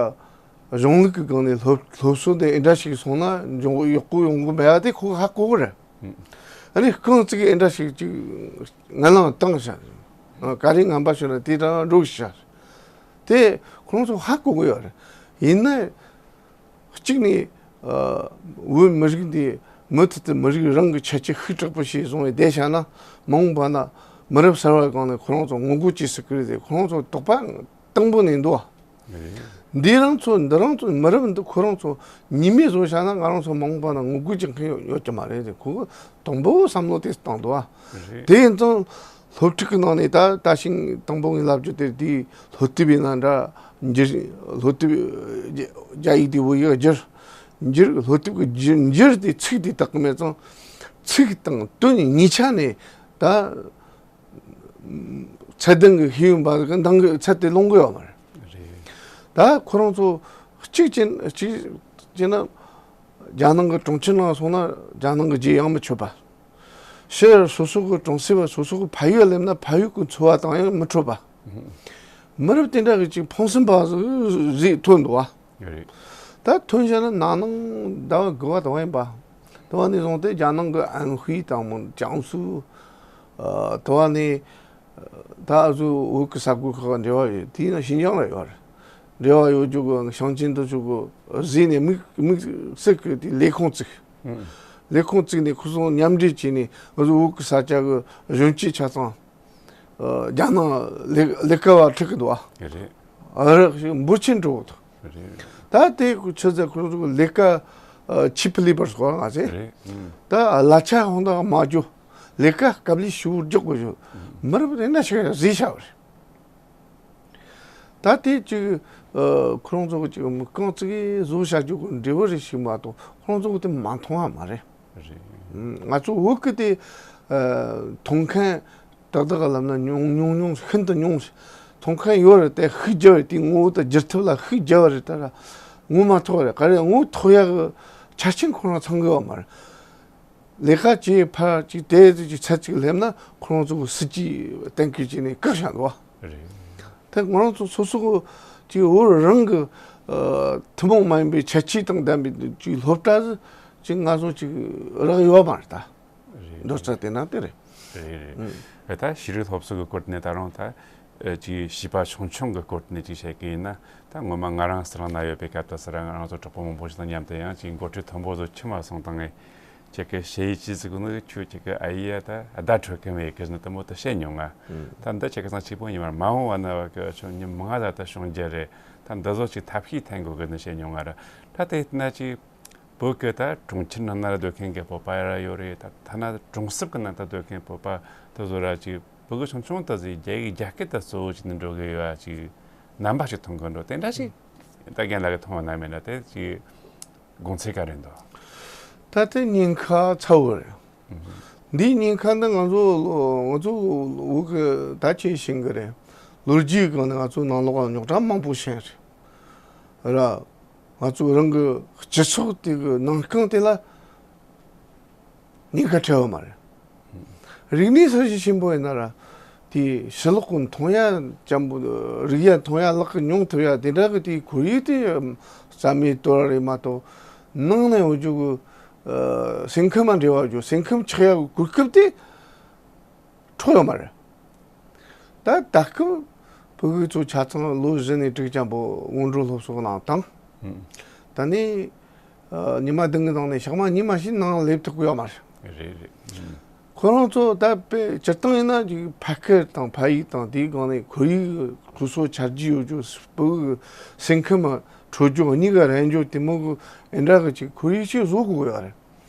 གཞུང་ལུགས་ཀྱི་སྒང་ནས་སློབ་སློབ་གསོ་དེ་ཨེ་འདྲ་ཞིག་སོང་ན་འཇོག་ཡག་པོ་ཡོང་གི་མེད་པ་དེ་ཁོ་གི་ཧ་གོ་གི་རེད། ཨ་ནི་རྐང་གཅིག་ཨེ་འདྲ་ཞིག་ཅིག་ངན་ལང་བཏང་བཞག་ཨ་ག་རེ་ངན་པ་བྱུང་ན་དེ་དང་འགྲོ་བཞག་དེ་ཁོ་རང་ཚོ་ཧ་གོ་གི་ཡོད་རེད། ཡིན་ན། གཅིག་ནས་ཨ་བོད་མི་རིགས་འདི་མུ་མཐུད་དུ་མི་རིགས་རང་གི་ཁྱད་ཆོས་ཤུགས་དྲག་པོ་ཞིག་བཟུང་བའི་བསྡད་བཞག་ན། མ་འོངས་པ་ན་མི་རབས་གསར་བ་གང་ནས་ཁོ་རང་ཚོ་ངོ་རྒོལ་བྱེད་སྲིད་ཀྱི་རེད་དེ། ཁོ་རང་ཚོ་དོགས་པ་དང་པོ་ནས་འདུག་བ། རེད། འདི་རང་ཚོ་འདི་རང་ཚོ་མི་རབས་འདི་ཁོ་རང་ཚོ་ཉེས་མེད་བཟོ་བཞག་ན་ང་རང་ཚོ་མ་འོངས་པ་ན་ངོ་རྒོལ་བྱེད་མཁན་ཡོད་ཡོད་ཀྱི་མ་རེད་དེ། ཁོ་གི་དང་པོ་བསམ་བློ་དེ་བཏང་འདུག་བ། རེད། དེ་ཡིན་ཙང་། སློབ་ཕྲུག་གི་ནང་ནས་ད་ད་ཤིང་དང་པོ་ངས་ལབ་རྒྱུ་དེ་དེའི་སློབ་དེབ་ཡིན་ན་འདྲ། འགྱུར། སློབ་དེབ་རྒྱ་རྒྱ་ཡིག་དེ་བོད་ཡིག་བསྒྱུར། འགྱུར། སློབ་དེབ་ཀྱི་འགྱུར་འགྱུར་དེ་ཚིག་དེ་དག་གི་མེད་ཙང་། ཚིག་དང་དོན་གཉིས་ཆ་ནས་ད་ཚད་ལྡན་གྱི་ཤེས་ཡོན་པ་གི་འདང་གི་ཚད་དེ་ལོངས་གི་ཡོད་མ་རེད། རེད། ད་ཁོ་རང་ཚོ་གཅིག་བྱས་གཅིག་བྱས་ན་རྒྱ་ནང་གི་གྲོང་ཁྱེར་ནང་སོང་ན་རྒྱ་ནང་གི་རྗེས་ཡང་མི་ཆོད་པ། ཕྱིར་སོ་སོ་གི་གྲོང་གསེབ་སོ་སོ་གི་ཕ་ཡུལ་སླེབས་ན་ཕ་ཡུལ་གི་འཚོ་བ་དང་ཡང་མི་འཕྲོད་པ། མི་རབས་དེ་འདྲ་གི་ཅིག་ཕངས་སེམས་པ་ཟིག་ཐོན་འདུག་བ། རེད། ད་ཐོན་བཞག་ན་ན་ནིང་ཟླ་བ་དགུ་པ་དང་པོ་ཡིན་པ། དེ་བ་ནས་བཟུང་སྟེ་རྒྱ་ནང་གི་ཨན་ཧུའེ་དང་མོ་ཅང་སུའུ། ཨ་དེ་བ་ནས་ད་གཟོད་བོད་ཀྱི་ས་ཁུལ་ཁག་འབྲེལ་བ་ཡོད། དེ་ཡིན་ན་ཤིན་ཅང་ལ་ཡོད་རེད། འབྲེལ་བ་ཡོད་རྒྱུ་གི་ཞིང་ཆེན་དུ་ཆུ་གི་བཟོས་ནས་དམིགས་དམིགས་བསལ་གྱི་དེ་ལས་ཁུངས་བཙུགས། ལས་ཁུངས་བཙུགས་ནས་ཁོ་ཚོ་མཉམ་འབྲེལ་བྱས་ནས་ང་ཚོ་བོད་ཀྱི་ས་ཆ་གི་གཞོན་སྐྱེས་ཆ་ཚང་རྒྱ་ནང་ལས་ལས་ཀ་བ་ཁྲིད་གི་འདུག་ཨ། རེད། ཨ་རག་ཞིག་འབོར་ཆེན་འགྲོ་གི་འདུག་རེད། ད་དེ་ཆུ་ཚད་ཁོ་ཚོ་གི་ལས་ཀ་ ཆིབས་ལས་པར་སོགས་ང་ཚོས་རེད། ཨང་། ད་གླ་ཆ་ཧོན་དང་མ་འཇོག་ལས་ཀ་སྐབས་ལས་ཞུ་རྒྱག་དགོས་ཞུ། མི་རབས་རེ་འདྲ་ཞིག་བཟོས་བྱ་བ་རེད། ད་དེ་ཅིག་ཁོ་རང་ཚོ་གི་ཅིག་མི་རྐང་ཚིག་གིས་བཟོ་བྱ་རྒྱུ་གི་འབྲས་བུ་རེ་ཞིག་མ་གཏོགས་ཁོ་རང་ཚོ་གི་དེ་མ་མཐོང་བ་མ་རེད། རེད། ང་ཚོ་བོད་ཀྱི་དེ་མཐོང་མཁན་ཏག་ཏག་ལབ་ན་ཉུང་ཉུང་ཉུང་ཤིན་ཏུ་ཉུང་། མཐོང་མཁན་ཡོད་རེད་དེ་ཤུགས་རྒྱབ་རེད། དེ་ངོ་བོ་དང་བསྒྱུར་ཐབས་ལ་ཤུགས་རྒྱབ་རེད། ད་ར་ངོ་མ་ཐོག་རེད། ག་རེ་ངོ་ཐོག་ཡག་གི་ཆ་རྐྱེན་ཁོ་རང་ཚང་གི་ཡོད་མ་རེད། ལས་ཀ་བྱེད་ཕར་ཅིག་དེ་ཅིག་ཚད་ཅིག་སླེབས་ན་ཁོ་རང་ཚོ་གི་སྲིད་ཇུས་གཏན་འཁེལ་བྱས་ནས་བཀག་བཞག་འདུག་བ། རེད། དེ་ང་རང་ཚོ་སོ་སོ་གི་ཅིག་བོད་རང་གི་ཨ་ཐུན་མོང་མ་ཡིན་པའི་ཁྱད་ཆོས་དང་ལྡན་པའི་ཅིག་སློབ་གྲྭ་ཅིག་ང་ཚོ་ཅིག་རག་ཡོད་མ་རེད་ད། རེད། འགྲོ་ས་དེ་ན་དེ་རེད། རེད་རེད། ཨང་། ད་ཤེས་རིག་སློབ་གསོ་གི་སྐོར་ནས་ད་རུང་ད་ཅིག་བྱིས་པ་ཆུང་ཆུང་གི་སྐོར་ནས་ཅིག་བཤད་ཀྱི་ཡིན་ན། ད་སྔོན་མ་ང་རང་སི་རང་ན་ཡོད་པའི་སྐབས་དུ་སི་རང་ང་རང་ཚོ་གྲོགས་པོ་མང་པོ་ཞིག་དང་མཉམ་དུ་ཡང་ཅིག་འགོ་ཁྲིད་མཐོན་པོ་ཚོ་ཁྱིམ་མ་སོང་དང་ངས་ཁྱེད་ཀྱི་ཞེ་ཡི་ཅི་ཟིག་ནི་ཁྱོད་ཁྱེད་ཀྱི་ཨ་ཡེ་ད་ཨ་ད་འཕྲོད་ཀྱི་མེད་ཀི་ནི་དུ་མོ་དུ་བཤད་མྱོང་ང་། ད་འདི་ཁྱེད་ཀྱི་སང་གཅིག་པོ་ཡིན་པར་མ་འོངས་བ་ན་བ་ཀི་ཁྱོད་ཉིན་མང་ང་ད་ད་བྱུང་རྒྱུ་རེད། ད་འདི་ཚོ་ཅིག་ཐབས་ཤེས་འཐེན་དགོས་ཀི་ནི་བཤད་མྱོང་ང་ར། ད་དེ་ན་ཅིག་བོད་ཀྱི་ད་གྲོང་ཁྱེར་ནང་ན་སྡོད་མཁན་གྱི་བོད་པ་ཡ་ར་ཡོད་རེད། ད་ཐ་ན་གྲོང་གསེབ་ཀྱི་ནང་ད་སྡོད་མཁན་བོད་པ་དེ་ཚོ་ར་ཅིག་བོད་ཀྱི་ཆུང་ཆུང་ད་ཟིག་རྒྱ་ཡིག་རྒྱ་སྐད་ད་གཙོ་བོ་ཅིག་ནི་འགྲོ་གི་ཡོད་ཨ། ཅིག་རྣམ་པ་ཞིག་མཐོང་གི་འགྲོ་དེ་འདྲ་ཞིག་ད་རྒན་ལགས་ཀྱི་མཐོང་བ་ན་མེད་ན་དེ་ཅིག་དགོངས་ཚུལ་ག་རེ་འདུག་ད་དེ་ཉེན་ཁ་ཚ་བོ་རེད། འདིའི་ཉེན་ཁ་འདི་ང་ཚོ་ང་ཚོ་བོད་ཀྱི་ད་ཆེ་ཤིང་གི་རེད། ལོ་རྒྱུས་སྒང་ནས་ང་ཚོ་ནང་ལོགས་རྙོག་དྲ་མང་པོ་ཕྱིན་རེད། ར། ང་ཚོ་རང་གི་སྤྱི་ཚོགས་དེ་གི་ནང་རྐང་དེ་ལ་ཉེན་ཁ་འཕྲད་ཡོད་མ་རེད། རིག་གནས་གསར་བརྗེ་ཆེན་པོ་ཡིན་ན་ར། དེ་ཕྱི་ལོགས་གི་མཐོང་ཡ་ཅན་པོ་རིག་ཡ་མཐོང་ཡ་ལག་གི་མྱོང་ཐུབ་ཡ་དེ་འདྲ་གི་དེ་ཁོར་ཡུག་དེ་རྩ་མེད་གཏོར་རེད་མ་གཏོགས། ནང་ནས་འོ་རྒྱུ་གི་སེམས་ཁམས་མ་འབྲེལ་བ་རྒྱུ་སེམས་ཁམས་ཆགས་ཡ་གི་གོ་སྐབས་དེ་འཕྲོག་ཡོད་མ་རེད། ད་ད་སྐབས་བོད་ཀྱི་ཚོ་ཆ་ཚང་ལོ་བཞི་ནས་དྲུག་ཙམ་པོ་སྔོན་འགྲོ་སློབ་གསོ་གནང་དང་། ད་ནི་ཉི་མ་བདུན་གི་ནང་ནས་ཞག་མ་གཉིས་མ་ཞིག་ནང་སླེབས་ཐུབ་ཀྱི་ཡོད་མ་རེད། རེད་རེད། ཁོ་རང་ཚོ་ད་དཔེ་སྤྱིར་བཏང་ཡིན་ན་ཅིག་ཕ་སྐད་དང་ཕ་ཡིག་དང་དེའི་སྒང་ནས་ཁོར་ཡུག་ཁོ་ཚོ་ཆ་རྒྱུས་ཡོད་རྒྱུ་བོད་ཀྱི་སེམས་ཁམས་འཕྲོད་རྒྱུ་གཉིས་ཀ་རན་རྒྱུ་དེ་མོ་གི་ཨེ་འདྲ་གི་ཅིག་ཁོར་ཡུག་ཅིག་བཟོ་དགོས་ཡོད་རེད།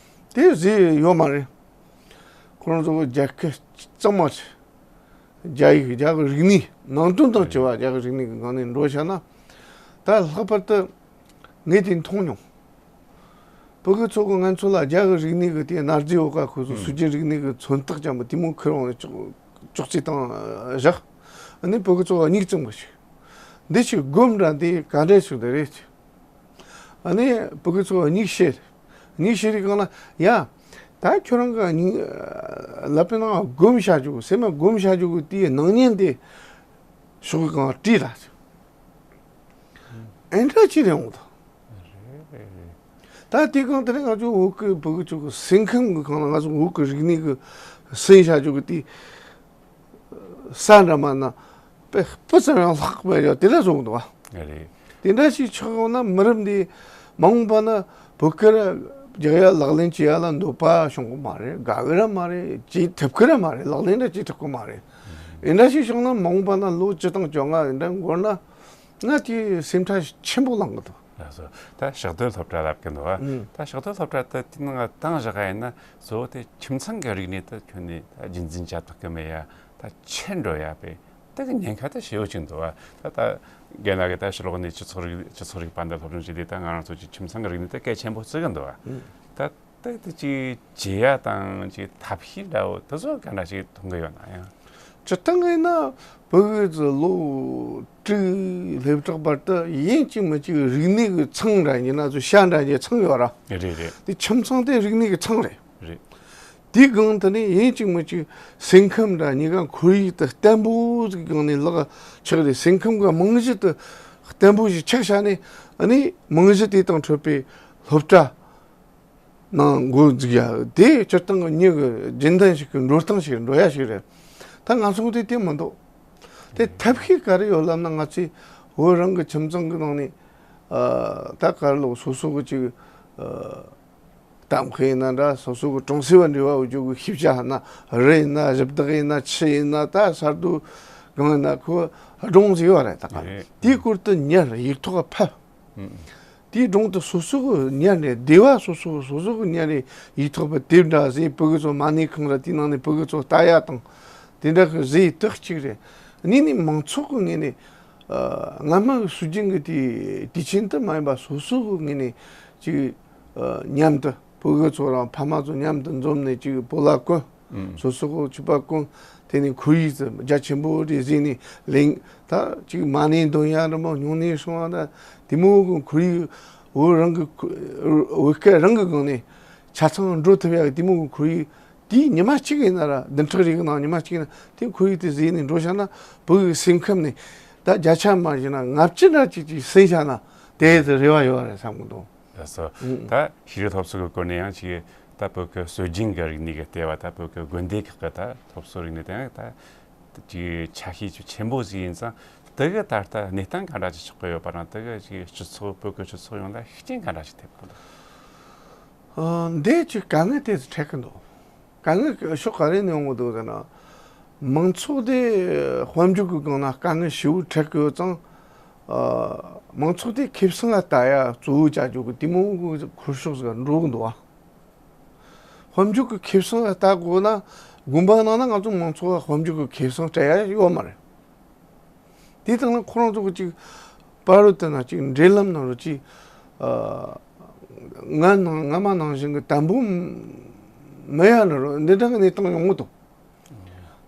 དེ་བཟོས་ཡོད་མ་རེད། ཁོ་རང་ཚོ་གི་རྒྱ་སྐད་གཙང་མ་རེད། རྒྱ་ཡིག་རྒྱ་གི་རིག་གནས་ནང་དོན་དང་བཅས་པ་རྒྱ་གི་རིག་གནས་ཀྱི་སྒང་ནས་འགྲོ་བྱ་ན། ད་ལྷག་པར་དུ་ངས་དེ་མཐོང་མྱོང་། བོད་ཀྱི་ཚོ་གི་ང་ཚོ་ལ་རྒྱ་གི་རིག་གནས་ཀྱི་དེ་གནའ་རྫས་འོག་ཀ་ཁོ་ཚོ་སྲོལ་རྒྱུན་རིག་གནས་ཀྱི་མཚོན་རྟགས་ཅན་པོ་དེ་མོ་ཁུར་འོང་ནས་ཅོག་ཅོག་ཙེ་དང་བཞག་ཨ་ནི་བོད་ཀྱི་ཚོ་ག་མིག་བཙུམ་པ་ཞིག་འདི་ཞིག་སྒོམ་ར་འདི་ག་འདྲས་ཞིག་འདི་རེད། ཨ་ནི་བོད་ཀྱི་ཚོ་གཉིད་ཤེས། གཉིད་ཤེས་རིགས་གང་ལ་ཡ། ད་ཁྱོད་རང་གི་གཉིད་ལབ་པའི་ནང་སྒོམ་བྱ་རྒྱུ་སེམས་མ་སྒོམ་བྱ་རྒྱུ་གི་དེའི་སྣང་བརྙན་དེ་ཤོག་གི་གང་བྲིས་ལ། ཨེ་འདྲ་ཅི་རེད་འོང་ད། ད་དེ་གང་དེ་ནས་ང་ཚོ་བོད་ཀྱི་བོད་ཀྱི་ཚོ་གི་སེམས་ཁམས་ཀྱི་གང་ལ་ང་ཚོ་བོད་ཀྱི་རིག་གནས་ཀྱི་སེམས་བྱ་རྒྱུ་གི་དེའི། ས་འདྲ་མ་ན་དཔེ་སྤུ་ཙམ་ཡང་ལྷག་མེད་ཡོད་དེ་འདྲ་བཟོ་གི་འདུག་བ། རེད། དེ་འདྲ་ཞིག་ཆགས་ཡོང་ན་མི་རབས་འདི་མ་འོངས་པ་ན་བོད་སྐད་རྒྱག་ཡ་ལག་ལེན་བྱེད་ཡ་ལ་འདོད་པ་བྱུང་གི་མ་རེད། དགའ་གི་ར་མ་རེད། བྱེད་ཐུབ་གི་ར་མ་རེད། ལག་ལེན་ར་བྱེད་ཐུབ་གི་མ་རེད། དེ་འདྲ་ཞིག་བྱུང་ན་མ་འོངས་པ་ན་ལོ་བཅུ་དང་བཅོ་ལྔ་དེ་འདྲ་འགོར་ན་ང་དེའི་སེམས་ཁྲལ་ཆེན་པོ་ལངས་གི་འདུག་ལགས་སོ། ད་ཕྱག་སྡོད་སློབ་གྲྭ་ལབ་གི་འདུག་ཨ། ཨང་། ད་ཕྱག་སྡོད་སློབ་གྲྭ་དེ་དེ་ནང་བཏང་བཞག་ཡིན་ན་གཙོ་བོ་དེ་ཁྱིམ་ཚང་གི་རིག་གནས་དེ་ཁྱོན་ནས་ད་རྒྱུན་འཛིན་བྱ་ཐུབ་གི་མེད་ཡ། ད་ཆད་འགྲོ་ཡ་པས་དེ་གི་ཉེན་ཁ་དེ་ཞེ་པོ་ཅིག་འདུག་ཨ། ད་ད་རྒན་ལགས་ཀྱིས་ད་ཕྱི་ལོགས་ནས་སྤྱི་ཚོགས་རིག་སྤྱི་ཚོགས་རིག་པ་འདི་སློབ་སྦྱོང་བྱས་དུས་ད་ང་རང་ཚོ་གི་ཁྱིམ་ཚང་གི་རིག་གནས་དེ་གལ་ཆེན་པོ་བརྩི་གི་འདུག་ཨ། ཨང་། ད། ད་དེ་ཅིག་བྱེད་ཡ་དང་ཅིག་ཐབས་ཤེས་འདྲ་བོ་དེ་ཚོ་ག་འདྲ་ཞིག་མཐོང་གི་ཡོད་ན་ཡང་། སྤྱིར་བཏང་ཡིན་ན་བོད་ཀྱི་ལོ་དྲུག་སླེབས་དྲག་བར་དུ་ཡིན་གཅིག་མིན་གཅིག་རིག་གནས་ཀྱི་ཚང་འདྲ་ཡིན་ན་ཚོ་ཤ་འདྲ་ཅིག་ཚང་ཡོད་ར། རེད་རེད། དེ་ཁྱིམ་ཚང་དེ་རིག་གནས་ཀྱི་ཚང་རེད། རེད། དེའི་སྒང་དེ་ནས་ཡིན་གཅིག་མིན་གཅིག་སེམས་ཁམས་འདྲ་གཉིས་ཀ་ཁོར་ཡུག་དེ་བརྟན་པོ་ཟིག་སྒང་ནས་ལག་ཆགས་རེད། སེམས་ཁམས་ཀྱི་རྨང་གཞི་དེ་བརྟན་པོ་ཞིག་ཆགས་བྱས་ནས་ཨ་ནི་རྨང་གཞི་དེ་དང་འཕྲོད་པའི་སློབ་གྲྭ། ནང་འགོ་འཛུགས་ཡ་དེ་སྤྱིར་བཏང་གི་མྱི་གི་རྒྱུན་ལྡན་ཞིག་གི་འགྲོ་སྟངས་ཤིག་འགྲོ་ཡ་ཞིག་རེད། ད་ང་ཚོ་དེ་དེ་མི་འདུག་དེ་ཐབས་ཤེས་ག་རེ་ཡོད་ལབ་ན་ང་ཚོས་བོད་རང་གི་ཁྱིམ་ཚང་གི་ནང་ནས་ཨ་ད་ག་རེ་ལོ་སོ་སོ་གི་ཅིག་ཨ་གཏམ་དཔེ་ཡིན་ན་འདྲ་སོ་སོ་གི་གྲོང་གསེབ་བ་འབྲེལ་བ་འོས་ཅོག་གི་ཤེས་བྱ་ཧ་ན་རི་ཡིན་ན་གཞི་བདག་ཡིན་ན་ཆུ་ཡིན་ན་ད་ས་རྡོ་སྒང་ཡིན་ན་ཁོ་སྒྲུང་ཟིག་ཡོད་རེད་ད་ག་རེད། དེའི་སྐོར་དུ་ཉར་ཡིག་ཐོག་ཕབ། ཨ། དེའི་སྒྲུང་དེ་སོ་སོ་གི་ཉར་ནས། སྡེ་བ་སོ་སོ་སོ་སོ་གི་ཉར་ནས་ཡིག་ཐོག་པ་དེབ་འདྲ་བཟོས། ཕྲུ་གུ་ཚོ་མ་ཎི་ཁང་ར་དེའི་ནང་ནས་ཕྲུ་གུ་ཚོ་ལྟ་ཡ་དང་དེ་འདྲ་གི་བཟོས་དེ་གཅིག་རེད། གཉིས་ནས་མང་ཚོགས་ཀྱི་ངོས་ནས། ཨ། སྔ་མ་གི་སྲོལ་རྒྱུན་གྱི་དེའི་དུས་ཆེན་དུ་མ་ཡིན་པ་སོ་སོ་གི་ངོས་ནས་ཅིག་ཨ། མཉམ་དུ་ཕྲུ་གུ་ཚོ་རང་ཕ་མ་ཚོ་མཉམ་དུ་འཛོམས་ནས་ཅིག་སྤོ་ལོ་གོན། ཨང་། སོ་སོ་གི་ཕྱུ་པ་གོན། དེ་ནས་ཁོར་ཡུག་ཙམ་རྒྱ་ཆེན་པོ་རེ་བཟོས་ནས་ལེན། ད་ཅིག་མ་ཎི་འདོན་ཡ་ར་མོ་སྨྱུང་གནས་སྲུང་བ་ད་དེ་མོ་གི་ཁོར་ཡུག་བོད་རང་གི་ཁོ་བོད་སྐད་རང་གི་སྒང་ནས་ཆ་ཚང་འགྲོ་ཐུབ་ཡ་གི་དེ་མོ་གི་ཁོར་ཡུག་དེའི་ཉི་མ་གཅིག་ཡིན་ན་ར། བདུན་ཕྲག་རེ་གི་ནང་ཉི་མ་གཅིག་ཡིན་ན་དེ་ཁོར་ཡུག་དེ་བཟོས་ནས་འགྲོ་བཞག་ན་བོད་ཀྱི་སེམས་ཁམས་ནས་ད་བརྒྱ་ཆ་མ་བྱས་ན་ལྔ་བཅུ་འདྲ་ཅིག་ཅིག་སེལ་བཞག་ན་དེ་དེ་རེ་བ་ཡོད་རེད་བསམ་གི་འདུག་ལགས་སོ། ཨང་། ད་ཤེས་རིག་སློབ་གསོ་གི་སྐོར་ནས་ཡང་ཅིག་ད་བོད་ཀྱི་སྲོལ་རྒྱུན་གྱི་རིག་གནས་ཀྱི་ལྟེ་བ། ད་བོད་ཀྱི་དགོན་སྡེ་ཁག་གི་ད་སློབ་གསོ་རིག་གནས་དེ་ཡང་ད་ཅིག་ཆ་ཤས་ཅིག་ཆེན་པོ་ཞིག་ཡིན་ཙང་། དེ་གི་ད་ལྟ་གནས་སྟངས་ག་འདྲ་ཅིག་ཆགས་ཀྱི་ཡོད་པ་དང་། དེ་གི་ཅིག་སྤྱི་ཚོགས་བོད་ཀྱི་སྤྱི་ཚོགས་ཡོངས་ལ་ཤུགས་རྐྱེན་ག་འདྲ་ཅིག་ཐེབས་ཀྱི་འདུག་ཨ། འདི་ཅིག་དཀའ་ངལ་དེ་འཕྲད་ཀྱི་འདུག་དཀའ་ངལ་ཕྱོགས་ག་རེ་ནས་ཡོང་གི་འདུག་ཟེར་ན། མང་ཚོགས་དེ་དཔལ་འབྱོར་གྱི་སྒང་ན་དཀའ་ངལ་ཞེ་པོ་འཕྲད་ཀྱི་ཡོད་ཙང་། ཨ། མང་ཚོགས་དེ་ཁེ་བཟང་ལ་ལྟ་ཡ་གཙོ་བོ་བྱ་རྒྱུ་གི་དེ་མོ་གི་ཁུར་ཕྱོགས་ཟིག་འགྲོ་གི་འདུག་བ། དཔལ་འབྱོར་གྱི་ཁེ་བཟང་ལ་ལྟ་དགོས་ན། དགོན་པ་ནང་ན་ང་ཚོ་མང་ཚོགས་ལ་དཔལ་འབྱོར་གྱི་ཁེ་བཟང་སྤྲད་ཡ་ཡོད་མ་རེད། དེ་དང་ན་ཁོ་རང་ཚོ་གི་ཅིག་བར་དུ་ན་ཅིག་འབྲེལ་ལམ་ནང་རུ་ཅིག་ཨ། སྔ་ནང་སྔ་མ་ནང་བཞིན་གྱི་དམ་པོ་མེད་ཡ་ནི་རུ་འདི་འདྲ་གི་གནས་སྟངས་ཡོང་གི་འདུག་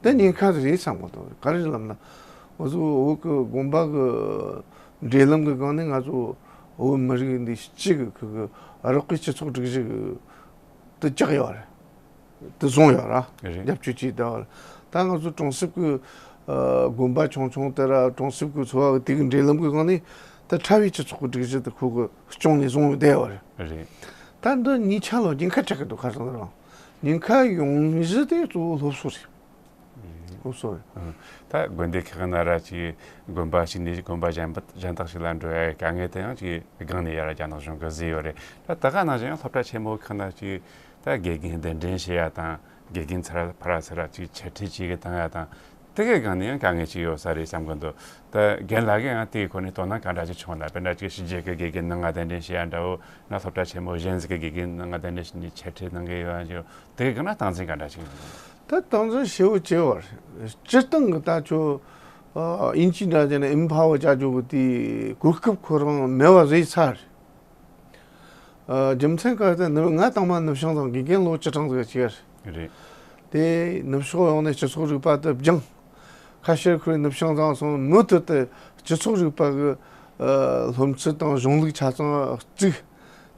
འདི་ཉེན་ཁ་རེད་བསམ་གི་འདུག་ག་རེ་ལབ་ན། ང་ཚོ་བོད་ཀྱི་དགོན་པ་གི་འབྲེལ་ལམ་གི་སྒང་ནས་ང་ཚོ་བོད་མི་རིགས་འདི་སྤྱི་གི་ཁུ་གི་རགས་པའི་སྤྱི་ཚོགས་སྒྲིག་གཞི་གི་དུ་བཅག་ཡོད་རེད། དུ་བཟུང་ཡོད་ར། རེད། རྒྱབ་སྐྱོར་བྱས་བསྡད་པ་རེད། ད་ང་ཚོ་གྲོང་གསེབ་ཀྱི་ཨ་དགོན་པ་ཆུང་ཆུང་དེ་ར་གྲོང་གསེབ་ཀྱི་ཚོ་བ་གི་དེ་གི་འབྲེལ་ལམ་གྱི་སྒང་ནས་ད་ཕྲ་བའི་སྤྱི་ཚོགས་ཀྱི་སྒྲིག་གཞི་དེ་ཁོ་གི་སྐྱོང་ནས་བཟུང་བསྡད་ཡོད་རེད། རེད། ད་འདི་གཉིས་ཆ་ལ་ཉེན་ཁ་འཕྲད་ཀྱི་འདུག་ག་རེ་ཟེར་ན་ཉེན་ཁ་ཡོང་གཞི་དེ་གཙོ་བོ་སློབ་གསོ་རེད། སློབ་གསོ་རེད། ཨ། ད་དགོན་སྡེ་ཁག་ན་ར་ཅིག་དགོན་པ་ཞིག་ནས་དགོན་པ་གཞན་པ་གཞན་དག་ཞིག་ལ་འགྲོ་ཡ་དཀའ་ངལ་དེ་ཡང་ཅིག་སྒང་ནས་ཡར་རྒྱ་ནག་གཞུང་གིས་བཟོས་ཡོད་རེད། ད་ད་ག་ནང་བཞིན་ཡང་སློབ་གྲྭ་ཆེན་མོ་ཁག་ན་ཅིག་ད་དགེ་རྒན་གདན་འདྲེན་བྱེད་ཡ་དང་། དགེ་རྒན་ཚར་ཕར་ཚུར་ཅིག་འཆད་ཁྲིད་ཅིག་གི་བཏང་ཡ་དང་། དེ་གའི་སྒང་ནས་ཡང་དཀའ་ངལ་ཅིག་ཡོད་ས་རེད་བསམ་གི་འདུག་ད་རྒན་ལགས་ཀྱིས་ཡང་དེའི་སྐོར་ནས་དོ་སྣང་ག་འདྲ་ཅིག་བྱུང་ལ། དཔེར་ན་ཅིག་ཕྱི་རྒྱལ་གྱི་དགེ་རྒན་ནང་ང་གདན་འདྲེན་བྱེད་ཡ་འདྲ་བོ་ན། སློབ་གྲྭ་ཆེན་མོ་གཞན་ཟིག་གི་དགེ་རྒན་ནང་ང་གདན་འདྲེན་བྱས་ནས་འཆད་ཁྲིད་གནང་གི་ཡོད་ཡ་ཅིག་དེ་གའི་སྒང་ན་སྟངས་འཛིན་ག་འདྲ་ཅིག་ད་སྟངས་འཛིན་ཞེ་པོ་ཅིག་ཡོད་རེད། སྤྱིར་བཏང་གི་ད་ཁྱོད་ཨ་དབྱིན་ཇི་འདྲ་བྱས་ན་ཨིམ་པ་ཝར་བྱ་རྒྱུ་གི་དེའི་གོ་སྐབས་ཁོ་རང་མེད་པ་བཟོས་ཚར་རེད། ཨ། རྒྱུ་མཚན་ག་རེ་ཟེར་ན་ང་དང་མ་ནུབ་བྱང་ཚང་དགེ་རྒན་ལོ་བཅུ་གྲངས་ཟིག་བྱས་རེད། རེད། དེ་ནུབ་ཕྱོགས་ཡོང་ནས་སྤྱི་ཚོགས་རིག་པ་དེ་སྦྱངས། ཁ་ཤས་ཁོས་ནུབ་བྱང་ཚང་སོང་མུ་མཐུད་དུ་སྤྱི་ཚོགས་རིག་པ་གི་ཨ་སློབ་ཚན་དང་གཞུང་ལུགས་ཆ་ཚང་བརྩིས།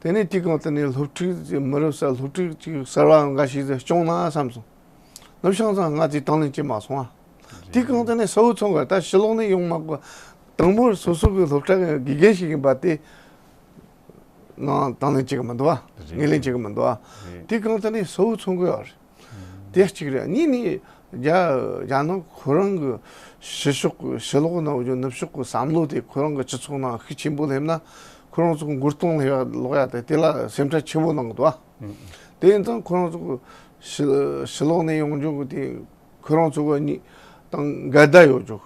དེ་ནས་དེའི་སྒང་དེ་ནས་སློབ་ཕྲུག་མི་རབས་གསར་སློབ་ཕྲུག་ཅིག་གསར་བ་འགའ་ཞིག་སྐྱོང་ན་བསམ་སོང་། ནུབ་བྱང་ཚང་ང་ཚོས་དང་ལེན་བྱེད་མ་སོང་ཨ། དེའི་སྒང་དེ་ནས་ས་བོ་ཚང་གི་ད་ཕྱི་ལོགས་ནས་ཡོང་མ་དགོས། དང་པོར་སོ་སོ་གི་སློབ་གྲྭ་གི་དགེ་རྒན་ཞིག་ཡིན་པ་དེ་ནང་དང་ལེན་བྱེད་གི་མི་འདུག་ཨ། རེད། ངོས་ལེན་བྱེད་གི་མི་འདུག་ཨ། རེད། དེའི་སྒང་དེ་ནས་ས་བོ་ཚང་གི་ཡོད་རེད། དེ་གཅིག་རེད། གཉིས་ནི་རྒྱ་རྒྱ་ནག་ཁོ་རང་གི་ཕྱི་ཕྱོགས་ཀྱི་ཕྱི་ལོགས་ནང་བཞིན་ནུབ་ཕྱོགས་ཀྱི་བསམ་བློ་དེ་ཁོ་རང་གི་སྤྱི་ཚོགས་ནང་ཤུགས་ཆེན་པོ་སླེབས་ན་ཁོ་རང་ཚོ་མགོ་རྟིང་སླེབས་ཡ་ལོག་ཡ་དེ་དེ་ལ་སེམས་ཁྲལ་ཆེན་པོ་གནང་གི་འདུག་ཨ། དེ་ཡིན་ཙང་ཁོ་རང་ཚོ་གི་ཕྱི་ཕྱི་ལོགས་ནས་ཡོང་རྒྱུ་གི་དེ་ཁོ་རང་ཚོ་གི་གཉིས་དང་འགལ་ཟླ་ཡོད་རྒྱུ།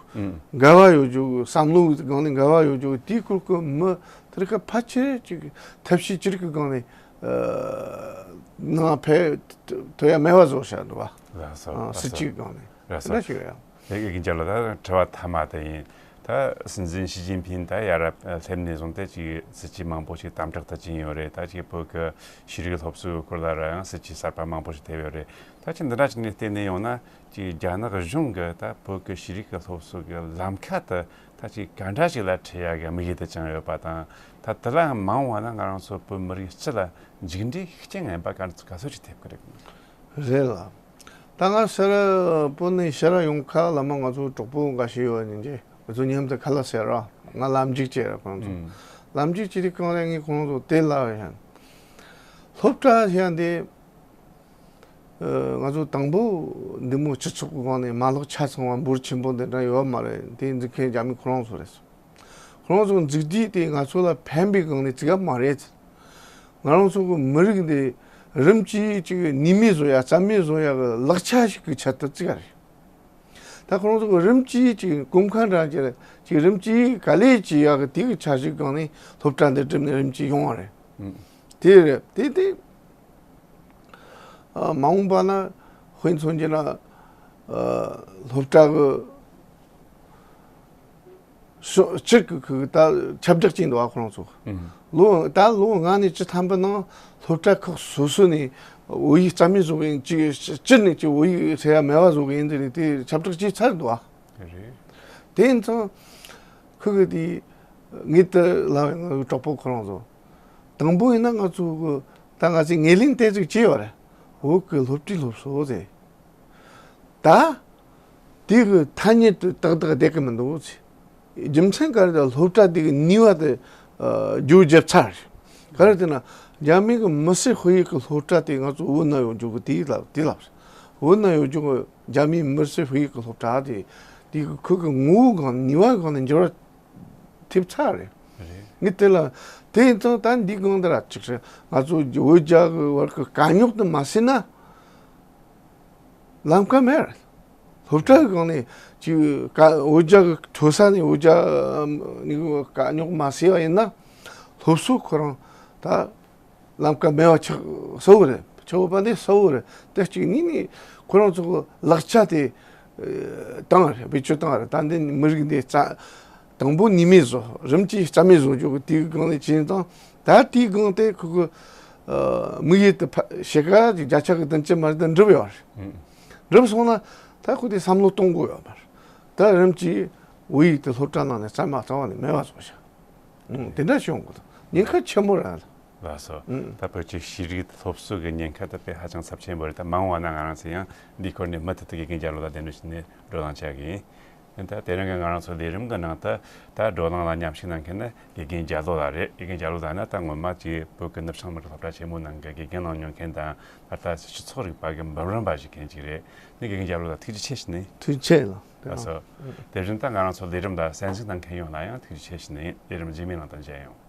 འགལ་བ་ཡོད་རྒྱུ། བསམ་བློའི་སྒང་ནས་འགལ་བ་ཡོད་རྒྱུ། དེའི་སྐོར་གི་མི་དེ་རིགས་ཕལ་ཆེར་ཅིག་ཐབས་ཤེས་ཅི་རིགས་ཀྱི་སྒང་ནས་ཨ་ནང་ཕེབས་ཐུབ་ཡ་མེད་པ་བཟོ་བྱ་འདུག་བ། ལགས་སོ། ཨ། ལགས་སོ། སྲིད་ཇུས་སྒང་ནས། ལགས་སོ། དེ་འདྲ་ཞིག་རེད། ཡ་གི་རྒན་ལགས། ད་དྲི་བ་མཐའ་མ་དེ་ཡིན། ད་སྲིད་འཛིན་ཞི་ཅིན་ཕིང་ད་ཡར་སླེབས་ནས་བཟུང་སྟེ་ཅིག་སྲིད་ཇུས་མང་པོ་ཞིག་དམ་དྲག་ཏུ་ཕྱིན་ཡོད་རེད། ད་ཅིག་བོད་ཀྱི་ཤེས་རིག་སློབ་གསོའི་སྐོར་ལ་ར་ཡང་སྲིད་ཇུས་གསར་པ་མང་པོ་ཞིག་ཐེབས་ཡོད་རེད། ད་ཅིག་འདི་འདྲ་ཞིག་ནས་བལྟས་ནས་ཡོང་ན། ཅིག་རྒྱ་ནག་གཞུང་གིས་ད་བོད་ཀྱི་ཤེས་རིག་གི་སློབ་གསོ་གི་ལམ་ཁ་དེ་ད་ཅིག་ག་འདྲ་ཞིག་ལ་འཁྲིད་ཡ་གི་དམིགས་ཡུལ་དུ་བཅངས་ཡོད་པ་དང་། ད་དེ་ལའང་མ་འོངས་པ་ན་ང་རང་ཚོ་བོད་མི་རིགས་སྤྱི་ལ་མཇུག་འབྲས་ཤུགས་རྐྱེན་ངན་པ་ག་ག་ཚོད་ཅིག་ཐེབས་ཀྱི་རེད། རེད་ལ། ད་ང་ཕྱིར་བོད་ནས་ཕྱིར་ཡོང་ཁ་ལ་མ་ང་ཚོ་གྲོགས་པོ་འགའ་ཞིག་ཡོད་ནི་འདི་ང་ཚོ་མཉམ་དུ་ཁ་ལག་ཟ་ར། ང་ལམ་འཇུག་བྱས་ར་ཁོང་ཚོ། ཨང་། ལམ་འཇུག་བྱས་དུས་སྒང་ལ་ངས་ཁོང་ཚོ་དེ་ལབ་ཡིན། སློབ་གྲྭ་ཟེར་ཡ་འདི། ཨ། ང་ཚོ་དང་པོ་འདི་མོ་སྤྱི་ཚོགས་ཀྱི་སྒང་ནས་མ་ལག་ཆ་ཚང་བ་འབོར་ཆེན་པོ་འདི་འདྲ་ཡོད་མ་རེད། དེ་འཛུགས་མཁན་རྒྱ་མི་ཁོ་རང་ཚོ་རེད། ཁོ་རང་ཚོ་འཛུགས་དུས་དེ་ང་ཚོ་ལ་ཕན་པའི་སྒང་ནས་བརྩི་ག་མ་རེད། ང་རང་ཚོ་གི་མི་རིགས་འདི་རིམ་གྱིས་ཅིག་ནུས་མེད་བཟོ་ཡ་རྩ་མེད་བཟོ་ཡ་གི་ལག་ཆ་ཞིག་གི་ཆེད་དུ་བརྩི་ག་རེད། ད་ཁོ་རང་ཚོ་གི་རིམ་གྱིས་ཅིག་གོམ་ཁ་འདྲ་ཅིག་ཅིག་རིམ་གྱིས་ག་ལེ་ཅིག་ཡག་གི་དེ་གི་འཆར་གཞི་སྒང་ནས་སློབ་གྲྭ་འདི་བསྒྲུབས་ནས་རིམ་གྱིས་ཡོང་བ་རེད། ཨུ། དེ་རེད། དེ་དེ་ཨ་མ་འོངས་པ་ན་དཔེ་མཚོན་གྱི་ན་ཨ་སློབ་གྲྭ་གི་ཕྱི་གི་ཁུ་ད་ཁྱབ་བསྒྲགས་བྱས་འདུག་ཨ་ཁོ་རང་ཚོ། ཨུ། ལོ་ད་ལོ་ལྔ་ནས་བཅུ་ཐམ་པའི་ནང་སློབ་གྲྭ་ཁག་སོ་སོ་ནས་བོད་ཡིག་རྩ་མེད་བཟོ་གི་ཡིན། ཅིག་སྤྱིར་ནས་ཅིག་བོད་ཡིག་ཟེར་ཡ་མེད་པ་བཟོ་གི་ཡིན་ཟེར་ནས་དེ་ཁྱབ་བསྒྲགས་བྱས་ཚར་འདུག་ཨ། རེད། དེ་ཡིན་ཙང་ཁུ་གི་དེ་ངེད་དུ་ལ་ང་གྲོགས་པོ་ཁོ་རང་ཚོ་དང་པོ་ཡིན་ན་ང་ཚོ་གི་ད་ང་ཚོས་ངོས་ལེན་དེ་ཚོ་བྱས་པ་རེད། བོད་ཀྱི་སློབ་གྲྭའི་སློབ་གསོ་དེ། ད། དེ་གི་ཐ་སྙད་དུ་ཏག་ཏག་བསྡད་ཀྱི་མི་འདུག་ཟེར། རྒྱུ་མཚན་ག་རེ་ད་སློབ་གྲྭ་དེ་གི་ནུས་པ་དེ་ཨ་རྒྱུ་རྒྱབ་ཚར་རེད། ག་རེ་ཟེར་ན་རྒྱ་མི་གི་མི་སེར་དཔེ་ཡིག་གི་སློབ་གྲྭ་དེ་ང་ཚོ་བོད་ན་ཡོད་རྒྱུ་གི་དེ་ལབ་དེ་ལབ་རེད། བོད་ན་ཡོད་རྒྱུ་གི་རྒྱ་མིའི་མི་སེར་དཔེ་ཡིག་གི་སློབ་གྲྭ་དེ་དེ་གི་ཁུ་གི་ངོ་བོ་སྒང་ནུས་པ་སྒང་ནས་འགྱུར་བ་ཐེབས་ཚར་རེད། རེད། ངས་དེ་ལ་དེ་ཡིན་ཙང་ད་འདི་སྒང་དེ་ར་ཅིག་རེད། ང་ཚོ་བོད་རྒྱ་གི་བར་གི་དཀའ་རྙོག་དེ་མ་སེལ་ན། ལམ་ཁ་མེད། སློབ་གྲྭ་གི་སྒང་ནས་ཅིག་ཀ་བོད་རྒྱ་གི་འཕྲོད་ས་ནས་བོད་རྒྱ་ནི་དཀའ་རྙོག་མ་སེལ་བ་ཡིན་ན། སློབ་གསོ་ཁོ་རང་ད་ལམ་ཁ་མེད་པ་ཆགས་གསལ་བོ་རེད། ཆགས་ཡོད་པ་འདི་གསལ་བོ་རེད། དེ་གཅིག་གཉིས་ནས་ཁོ་རང་ཚོ་གི་ལག་ཆ་དེ་བཏང་རེད། བེད་སྤྱོད་བཏང་རེད། ད་འདི་མི་རིགས་འདི་རྩ་དང་པོ་ནུས་མེད་བཟོ། རིམ་གྱིས་རྩ་མེད་བཟོ་རྒྱུ་གི་དེའི་སྒང་ནས་བྱས་ཙང་ད་དེའི་སྒང་དེ་ཁོ་གི་དམིགས་ཡུལ་དེ་ཕ་ཕྱེད་ཀ་ཅིག་བརྒྱ་ཆ་གི་བདུན་ཅུ་མ་རེད་ད་འགྲུབ་ཡོད་རེད། ཨུ། འགྲུབ་སོང་ན་ད་ཁོ་དེ་བསམ་བློ་གཏོང་དགོས་ཡོད་མ་རེད། ད་རིམ་གྱིས་བོད་ཡིག་དེ་སློབ་གྲྭ་ནང་ནས་རྩ་མ་རྩ་བ་ནས་མེད་པ་བཟོ་བྱ། ཨུ། དེ་འདྲ་བྱུང་དགོས་འདུག་ཉེན་ཁ་ཆེན་པོ་རེད། ལགས་སོ། ཨུ། ད་བོད་ཀྱི་ཤེས་རིག་སློབ་གསོ་གི་ཉེན་ཁ་ད་དཔེ་ཧ་ཅང་ཚབས་ཆེན་པོ་རེད། ད་མ་འོངས་པ་ན་ང་རང་ཚོ་ཡང་འདིའི་སྐོར་ནས་མུ་མཐུད་དུ་དགེ་རྒན་རྒྱ་ལོ་དང་གདན་འདྲེན་བྱས་ནས་བགྲོ་གླེང་བྱ་གི་ཡིན། ད་དེ་རིང་གི་ང་རང་ཚོ་ལས་རིམ་གྱི་ནང་དུ་ད་བགྲོ་གླེང་ལ་མཉམ་ཞུགས་གནང་མཁན་ནི་དགེ་རྒན་རྒྱ་ལོ་ལགས་རེད། དགེ་རྒན་རྒྱ་ལོ་ལགས་ནི་ད་སྔོན་མ་ཅིག་བོད་ཀྱི་ནུབ་བྱང་མི་རིགས་སློབ་གྲྭ་ཆེན་མོའི་ནང་གི་དགེ་རྒན་གནང་མྱོང་མཁན་དང་ད་ལྟ་སྤྱི་ཚོགས་རིག་པ་གི་འབུམ་རམས་པ་ཞིག་མཁན་ཅིག་རེད། ནི་དགེ་རྒན་རྒྱ་ལོ་ལགས་ཐུགས་རྗེ་ཆེ་ཞུ་ནི། ཐུགས་རྗེ་ཆེ་ལགས། ལགས་སོ། དེ་བཞིན་ད་ང་རང་ཚོ་ལས་རིམ་ལ་གསན་གཟིགས་གནང་མཁན་ཡོངས་ལ་ཡང་ཐུགས་རྗེ་ཆེ་ཞུ་ནི། ལས་རིམ་རྗེས་མའི་ནང་དུ་མཇལ་ཡོང་།